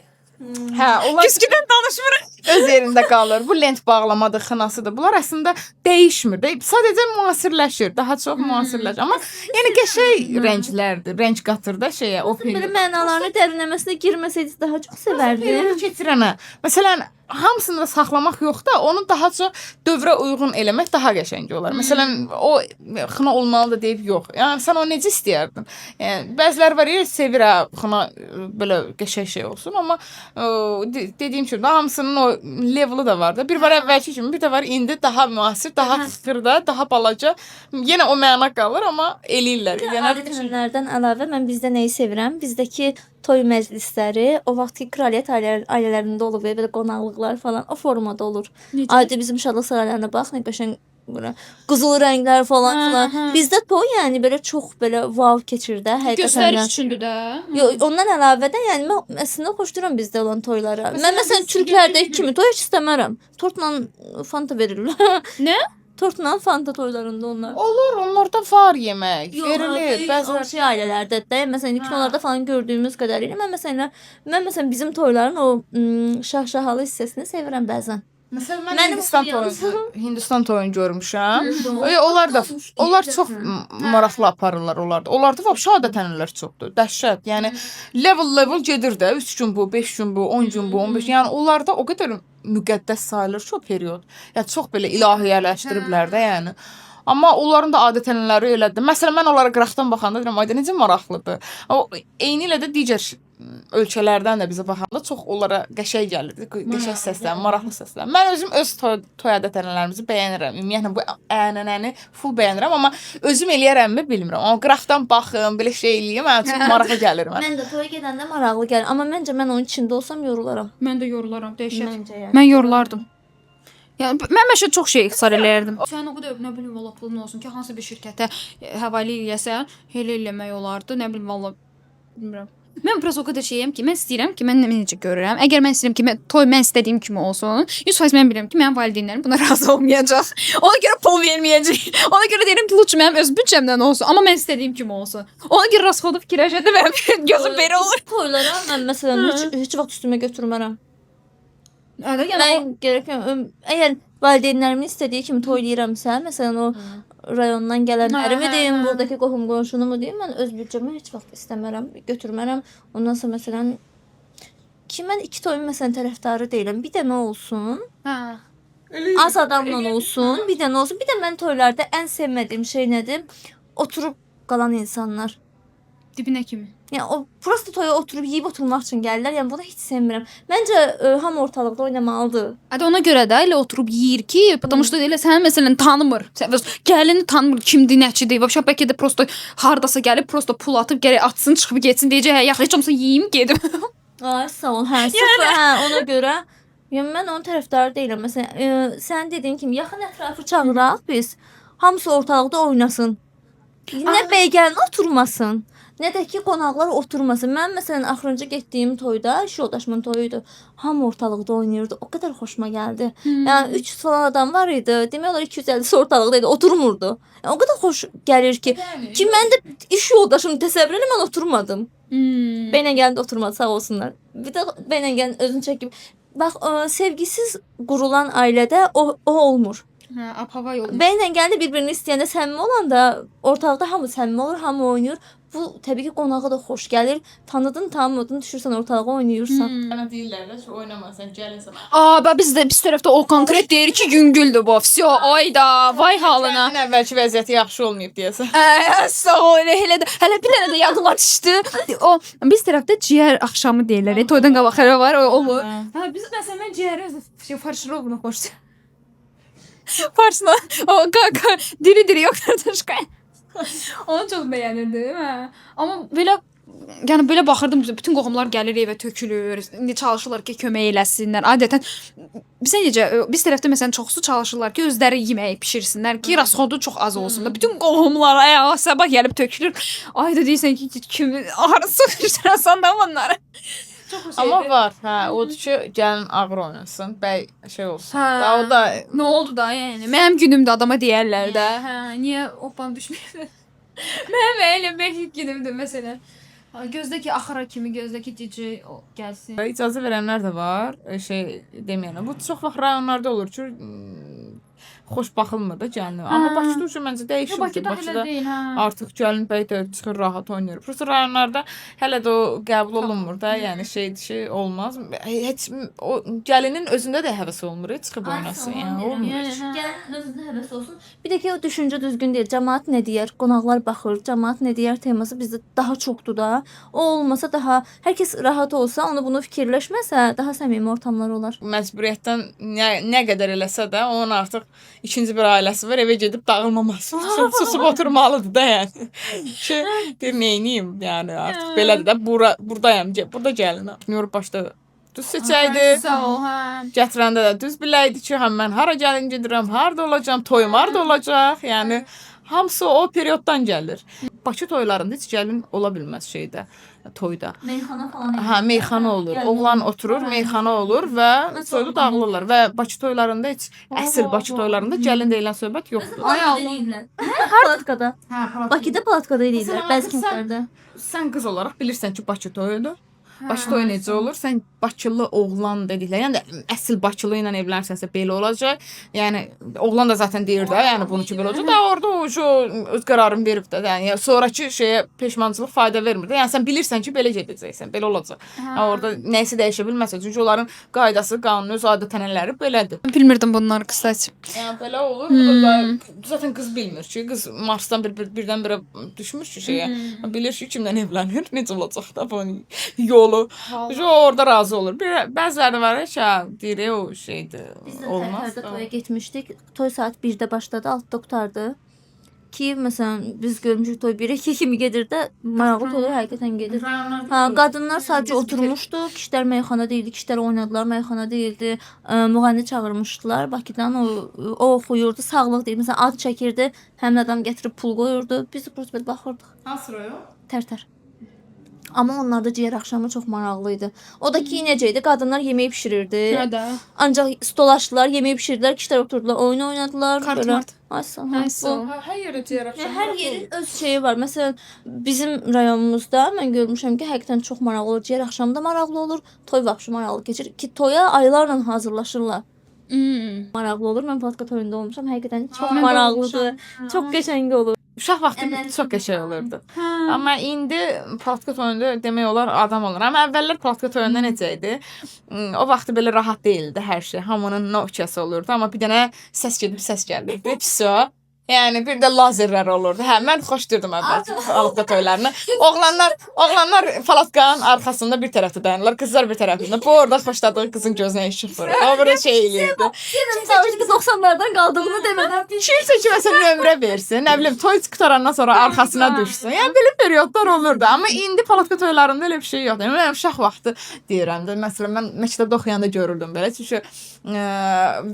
Hə, onlar Güzgüdən danışmırıq. öz yerində qalır. Bu lent bağlamadır, xınasıdır. Bunlar əslində dəyişmir də. Sadəcə müasirləşir, daha çox müasirləşir. Amma yəni qəşəng rənglərdir, rəng qatır da şeyə, o Belə period. mənalarını dərinləməsinə girməsəydiz daha çox sevərdim. Periodu keçirənə. Məsələn, hamısını da saxlamaq yox da, onu daha çox dövrə uyğun eləmək daha qəşəng olar. Məsələn, o xına olmalıdır deyib yox. Yəni sən onu necə istəyərdin? Yəni bəziləri var ya sevir hə, xına belə qəşəng şey olsun, amma dediyim kimi də hamısının o leveli da var da. Bir var əvvəlki kimi, bir də var indi daha müasir, daha xırda, daha balaca. Yenə o məna qalır, amma eləyirlər. Yəni Adət-ənənələrdən əlavə mən bizdə nəyi sevirəm? Bizdəki toy məclisləri, o vaxtki kraliyyət ailələrində olub, belə qonaqlıqlar falan o formada olur. Necə? Adi bizim Şadlıq saraylarına bax, nə qəşəng bura qızıl rənglər falan Hə, filan. hə. Bizdə toy yəni belə çox belə vav keçir də həqiqətən. Göstəriş də. üçündür də. Yox, ondan əlavə də yəni mən əslində xoşlayıram bizdə olan toylara. Məsələn, Mən məsələn biz türklərdəki kimi toy heç istəmərəm. Tortla Fanta verirlər. Nə? Tortla Fanta toylarında onlar. olur, onlarda var yemək, Yox, verilir. böyük Bəzilər şey ailələrdə də, məsələn, Hə. kinolarda falan gördüyümüz qədərilə mən məsələn bizim toyların o şahşahalı hissəsini sevirəm bəzən. Məsələn, mən Mənim Hindistan oxuyan- toyunu, Hindistan toyunu görmüşəm. Onlar da onlar çox maraqlı aparırlar onlar da. Onlarda vəbşə adət-ənənələr çoxdur. Dəhşət. Yəni level level gedir də. 3 gün bu, 5 gün bu, 10 gün bu, 15. Yəni onlarda o qədər müqəddəs sayılır ki, o period. Yəni çox belə ilahiyyələşdiriblər də, yəni. Amma onların da adət-ənənələri elədir. Məsələn, mən onlara qıraqdan baxanda deyirəm, ay da necə maraqlıdır. O eyni ilə də digər ölkələrdən də bizə baxanda çox onlara qəşəng gəlirdi. Qəşəng səslənir, maraqlı səslənir. Mən özüm öz toy adət-ənənələrimizi bəyənirəm. Ümumiyyətlə bu ənənəni full bəyənirəm, amma özüm eləyərəmmi bilmirəm. Amma qıraqdan baxım, belə şey eləyim, mənə çox maraqlı gəlir mənə. Mən də toya gedəndə maraqlı gəlir, amma məncə mən onun içində olsam yorularam. Mən də yorularam, dəhşət. Məncə yəni. Mən yorulardım. Yəni mən məşə çox şey ixtisar eləyərdim. Sən o qədər nə bilim valla pulun olsun ki, hansı bir şirkətə həvalə eləyəsən, elə eləmək olardı. Nə bilim valla bilmirəm. Mən biraz o qədər şeyəm ki, mən istəyirəm ki, mən necə görürəm. Əgər mən istəyirəm ki, mən, toy mən istədiyim kimi olsun, 100% mən bilirəm ki, mənim valideynlərim buna razı olmayacaq. Ona görə pul verməyəcək. Ona görə deyirəm ki, lütfən mənim öz büdcəmdən olsun, amma mən istədiyim kimi olsun. Ona görə rasxodu fikirləşəndə mənim gözüm belə olur. Toylara mən məsələn heç vaxt üstümə götürmərəm. Hə, yəni Mən gərək əgər valideynlərimin istədiyi kimi toy eləyirəmsə, məsələn o rayondan gələnlərimi Hə, hə, deyim, hə. buradakı qohum qonşunumu deyim, mən öz büdcəmə heç vaxt istəmərəm, götürmərəm. Ondan sonra məsələn ki mən iki toyun məsələn tərəfdarı deyiləm. Bir dənə olsun, hə. az adamla olsun, bir dənə olsun. Bir də mən toylarda ən sevmədiyim şey nədir? Oturub qalan insanlar. Dibinə kimi. Yəni o prosta toya oturub yeyib oturmaq üçün gəlirlər. Yəni bunu heç sevmirəm. Məncə hamı ortalıqda oynamalıdır. Hadi ona görə də elə oturub yeyir ki, потому что elə səni məsələn tanımır. Sən gəlini tanımır, kimdir, nəçidir. Вообще bəlkə də prosta hardasa gəlib prosta pul atıb gərək atsın, çıxıb getsin deyəcək, hə, yaxşı heç olmasa yeyim gedim. Ay sağ ol. Hə, sırf hə, ona görə. Yəni mən onun tərəfdarı deyiləm. Məsələn, sən dediyin kimi yaxın ətrafı çağıraq biz. Hamısı ortalıqda oynasın. Nə bəy gəlin oturmasın, Nə də ki qonaqlar oturmasın. Mən məsələn axırıncı getdiyim toyda, iş yoldaşımın toyu idi. Hamı ortalıqda oynayırdı. O qədər xoşuma gəldi. Yəni 300 falan adam var idi. Demək olar 250-si ortalıqda idi, oturmurdu. Yəni, o qədər xoş gəlir ki, ki mən də iş yoldaşımı təsəvvür elə mən oturmadım. Bəylə gəlin də oturmadı, sağ olsunlar. Bir də bəylə gəlin özünü çəkib. Bax, sevgisiz qurulan ailədə o olmur. Hə, ab-hava yolu. Bəylə gəlin də bir-birini istəyəndə səmimi olanda ortalıqda hamı səmimi olur, hamı oynayır. Bu təbii ki, qonağa da xoş gəlir. Tanıdın, tanımadın, düşürsən ortalığa oynayırsan. Sənə deyirlər də ki, oynama sən gəlinsən. Aa, bə biz də biz tərəfdə o konkret deyir ki, yüngüldür bu. Vsyo, ayda, vay halına. Gəlinin əvvəlki vəziyyəti yaxşı olmayıb deyəsən. Sağ ol, elə elə də hələ bir dənə də yadıma düşdü. O biz tərəfdə ciyər axşamı deyirlər. Toydan qabaq hələ var, o olur. Hə, biz məsələn mən ciyəri özü şey farşirovunu xoşlayıram. Farşla o qaka diri-diri yox kartoşka. Onu çox bəyənirdim, hə. Amma belə yəni belə baxırdım bütün qohumlar gəlir evə tökülür. İndi çalışırlar ki, kömək eləsinlər. Adətən bizə necə biz tərəfdə məsələn çoxsu çalışırlar ki, özləri yeməyi bişirsinlər ki, rasxodu çox az olsun da. Bütün qohumlar ayağa sabah gəlib tökülür. Ay da deyirsən ki, kim hara sıxışdırasan da onları. Çox Amma var, hə, odur ki, gəlin ağır oynasın, bəy şey olsun. Hə. Da o da Nə oldu da yəni? Mənim günümdə adama deyərlər də. Hə, niyə opam düşməyib? Mənim elə mehit günümdür məsələn. Ha, Gözlə ki axıra kimi, gözlə ki DJ o gəlsin. İcazə verənlər də var, şey deməyənə. Bu çox vaxt rayonlarda olur ki, xoş baxılmır da gəlinə. Amma Hə. Bakıda üçün məncə dəyişir. Bakıda elə Bakıda deyil, hə. artıq gəlin bəy də çıxır rahat oynayır. Prosta rayonlarda hələ də o qəbul olunmur da, yəni şeydir ki, olmaz. Heç o gəlinin özündə də həvəs olmur, çıxıb oynasın, yəni olmur. Yəni, hə. Gəlin özündə həvəs olsun. Bir də ki o düşüncə düzgün deyil. Cəmaət nə deyər? Qonaqlar baxır. Cəmaət nə deyər teması bizdə daha çoxdur da. O olmasa daha hər kəs rahat olsa, onu bunu fikirləşməsə, daha səmimi ortamlar olar. Məcburiyyətdən nə qədər eləsə də onun artıq ikinci bir ailəsi var, evə gedib dağılmaması üçün susub oturmalıdır da yəni. Ki deyir neyniyim, yəni artıq belədir də burdayam, burada gəlinəm. Nur başda düz seçəydi. Sağ ol, hə. Gətirəndə də düz biləydi ki, həm mən hara gəlin gedirəm, harda olacağam, toyum harda olacaq. Yəni hamısı o perioddan gəlir. Bakı toylarında heç gəlin ola bilməz şeydə, toyda. Meyxana falan. Hə, meyxana olur. Oğlan oturur, meyxana olur və soylu dağılırlar və Bakı toylarında heç əsl Bakı toylarında gəlin deyilən söhbət yoxdur. Ay Allah. Palatkada. Hə, Bakıda palatkada eləyirlər Məsələn, bəzi artıq kəndlərdə. Sən qız olaraq bilirsən ki, Bakı toyudur. Bakı toyu necə olur? Sən Bakılı oğlan dedikləri, yəni əsl Bakılı ilə evlənsənsə belə olacaq. Yəni oğlan da zaten deyir də, yəni bunu ki belə olacaq. Da orada o öz qərarını verib də, yəni sonrakı şeyə peşmançılıq fayda vermir də. Yəni sən bilirsən ki, belə gedəcəksən, belə olacaq. Yəni orada nəyisə dəyişə bilməzsən. Çünki onların qaydası, qanunu, öz adət-ənənələri belədir. Bilmirdim bunları kısaca. Yəni belə olur. Bu da zaten qız bilmir ki, qız Marsdan birdən-birə düşmür ki şeyə. Bilir ki, kimlə evlənir, necə olacaq da bunun yolu. O orada razı olur. Bəziləri var ki, hə, deyir o şeydir, Biz də olmaz. Tərtərdə toya getmişdik. Toy saat 1-də başladı, 6-da qurtardı. Ki, məsələn, biz görmüşük toy 1-ə 2 kimi gedir də, maraqlı toylar həqiqətən gedir. Hə, qadınlar sadəcə oturmuşdu, kişilər meyxana deyildi, kişilər oynadılar, meyxana deyildi. Müğənni çağırmışdılar Bakıdan, o oxuyurdu, sağlıq deyir. Məsələn, ad çəkirdi, həmin adam gətirib pul qoyurdu. Biz prosta belə baxırdıq. Hansı rayon? Tərtər. Amma onlarda ciyər axşamı çox maraqlı idi. O da ki necə idi? Qadınlar yemək bişirirdi. Hə də. Ancaq stol açdılar, yemək bişirdilər, kişilər oturdular, oyun oynadılar. Kart belə. mart. Ay sağ ol. Ay sağ ol. Hə, hər yerdə ciyər Yəni, axşamı. hər yerin öz şeyi var. Məsələn, bizim rayonumuzda mən görmüşəm ki, həqiqətən çox maraqlı olur. Ciyər axşamı da maraqlı olur, toy vəbşi maraqlı keçir ki, toya aylarla hazırlaşırlar. Maraqlı olur. Mən palatka toyunda olmuşam. Həqiqətən çox Mən də maraqlıdır. olmuşam. Çox qəşəng olur. Uşaq vaxtı çox qəşəng olurdu. Amma indi palatka toyunda demək olar adam olur. Amma əvvəllər palatka toyunda necə idi? O vaxtı belə rahat deyildi hər şey. Hamının Nokia-sı olurdu, amma bir dənə səs gedib səs gəlirdi. Vso. Yəni bir də lazerlər olurdu. Hə, mən xoşdurdum əvvəlki palatka toylarını. Oğlanlar palatkanın arxasında bir tərəfdə dayanırlar, qızlar bir tərəfində. Bu orada xoşladığı qızın gözünə işıq vurur. O burada şey eləyirdi. Senin çalışdı 90-lardan qaldığını demədən Kimsə kiməsə nömrə versin, nə bilim toy qutarandan sonra arxasına düşsün. Yəni belə periodlar olurdu. Amma indi palatka toylarında elə bir şey yoxdur. Yəni mən uşaq vaxtı deyirəm də, məsələn mən məktəbdə oxuyanda görürdüm belə. Çünki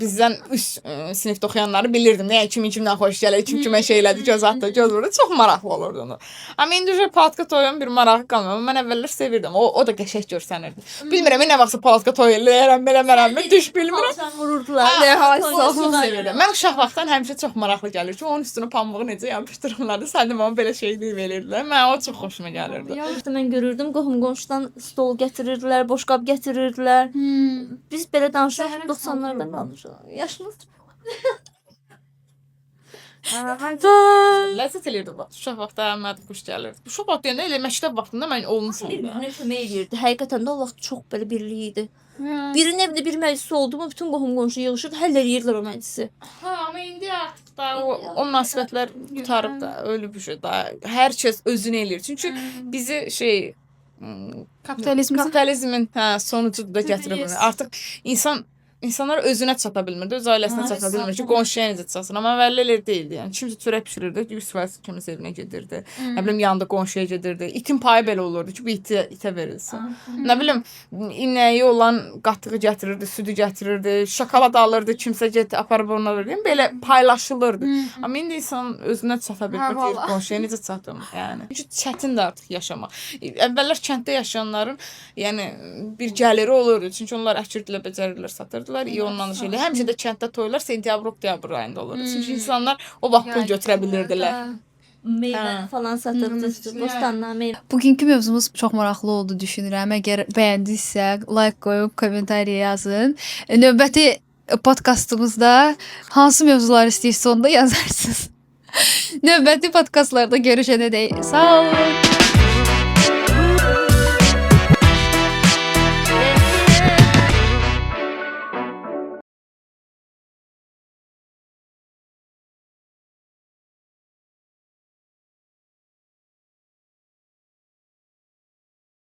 bizdən üst sinifdə oxuyanları bilirdim. Yəni kimin kimdən xoşlayır. xoş gəlir, kim kimə şey elədi, göz atdı, göz vurdu. Çox maraqlı olurdu onu. Amma indi uje palatka toyun bir marağı qalmır. Mən əvvəllər sevirdim. O da qəşəng görsənirdi. Bilmirəm, nə vaxtsa palatka toy eləyərəm, eləmərəm, düş bilmirəm. Palçan vururdular. Hə, çox sevirdim. Mən uşaq vaxtdan həmişə çox maraqlı gəlir ki, onun üstünə pambığı necə yapışdırırlardı. Sən də mənə belə şeylik verirdilər. Mən o çox xoşuma gəlirdi. Vaxtı mən görürdüm, qohum qonşudan stol gətirirdilər, boşqab gətirirdilər. Biz belə danışırıq, Səhərə 90-lardan danışırıq. Yaşımız Ləzzət elirdi bu. Uşaq vaxtı mənə xoş gəlirdi. Uşaq vaxtı deyəndə elə məktəb vaxtında mən olmuşam da. bir-birinə kömək eləyirdi. Həqiqətən də o vaxt çox belə birlik idi. Birinin evində bir məclisi oldu mu, bütün qohum qonşu yığılışırdı, həll eləyirdilər o məclisi. Hə, amma indi artıq da o münasibətlər qurtarıb da, ölüb bir da. Hər kəs özünü eləyir. Çünki bizi şey Kapitalizm. kapitalizmin hə sonucu da gətirib bunu. Artıq insanlar özünə çata bilmirdi, öz ailəsinə çata bilmir ki, qonşuya necə çatsın. Amma əvvəllər elə deyildi. Yəni kimsə çörək bişirirdi, 100% kiminsə evinə gedirdi. Nə bilim yanında qonşuya gedirdi. İtin payı belə olurdu ki, bu itə verilsin. Nə bilim inəyi olan qatığı gətirirdi, südü gətirirdi, şokolad alırdı, kimsə get aparıb ona verirdi. Belə paylaşılırdı. Amma indi insan özünə çata bilmir, Hə, deyir, vallah. qonşuya necə çatım, yəni. Çünki çətindir artıq yaşamaq. Əvvəllər kənddə yaşayanların, yəni bir gəliri olurdu. Çünki onlar əkirdilər, becərirdilər, satırdılar. İyondan da şeylər. Həmişə də kənddə toylar sentyabr, oktyabr ayında olurdu. Çünki insanlar o vaxt pul götürə bilirdilər. Meyvə Hə. falan satırdı, bostandan meyvə. Bugünkü mövzumuz çox maraqlı oldu düşünürəm. Əgər bəyəndinizsə, like qoyub kommentariya yazın. Növbəti podkastımızda hansı mövzular istəyirsə onu da yazarsınız. Növbəti podkastlarda görüşənədək sağ olun.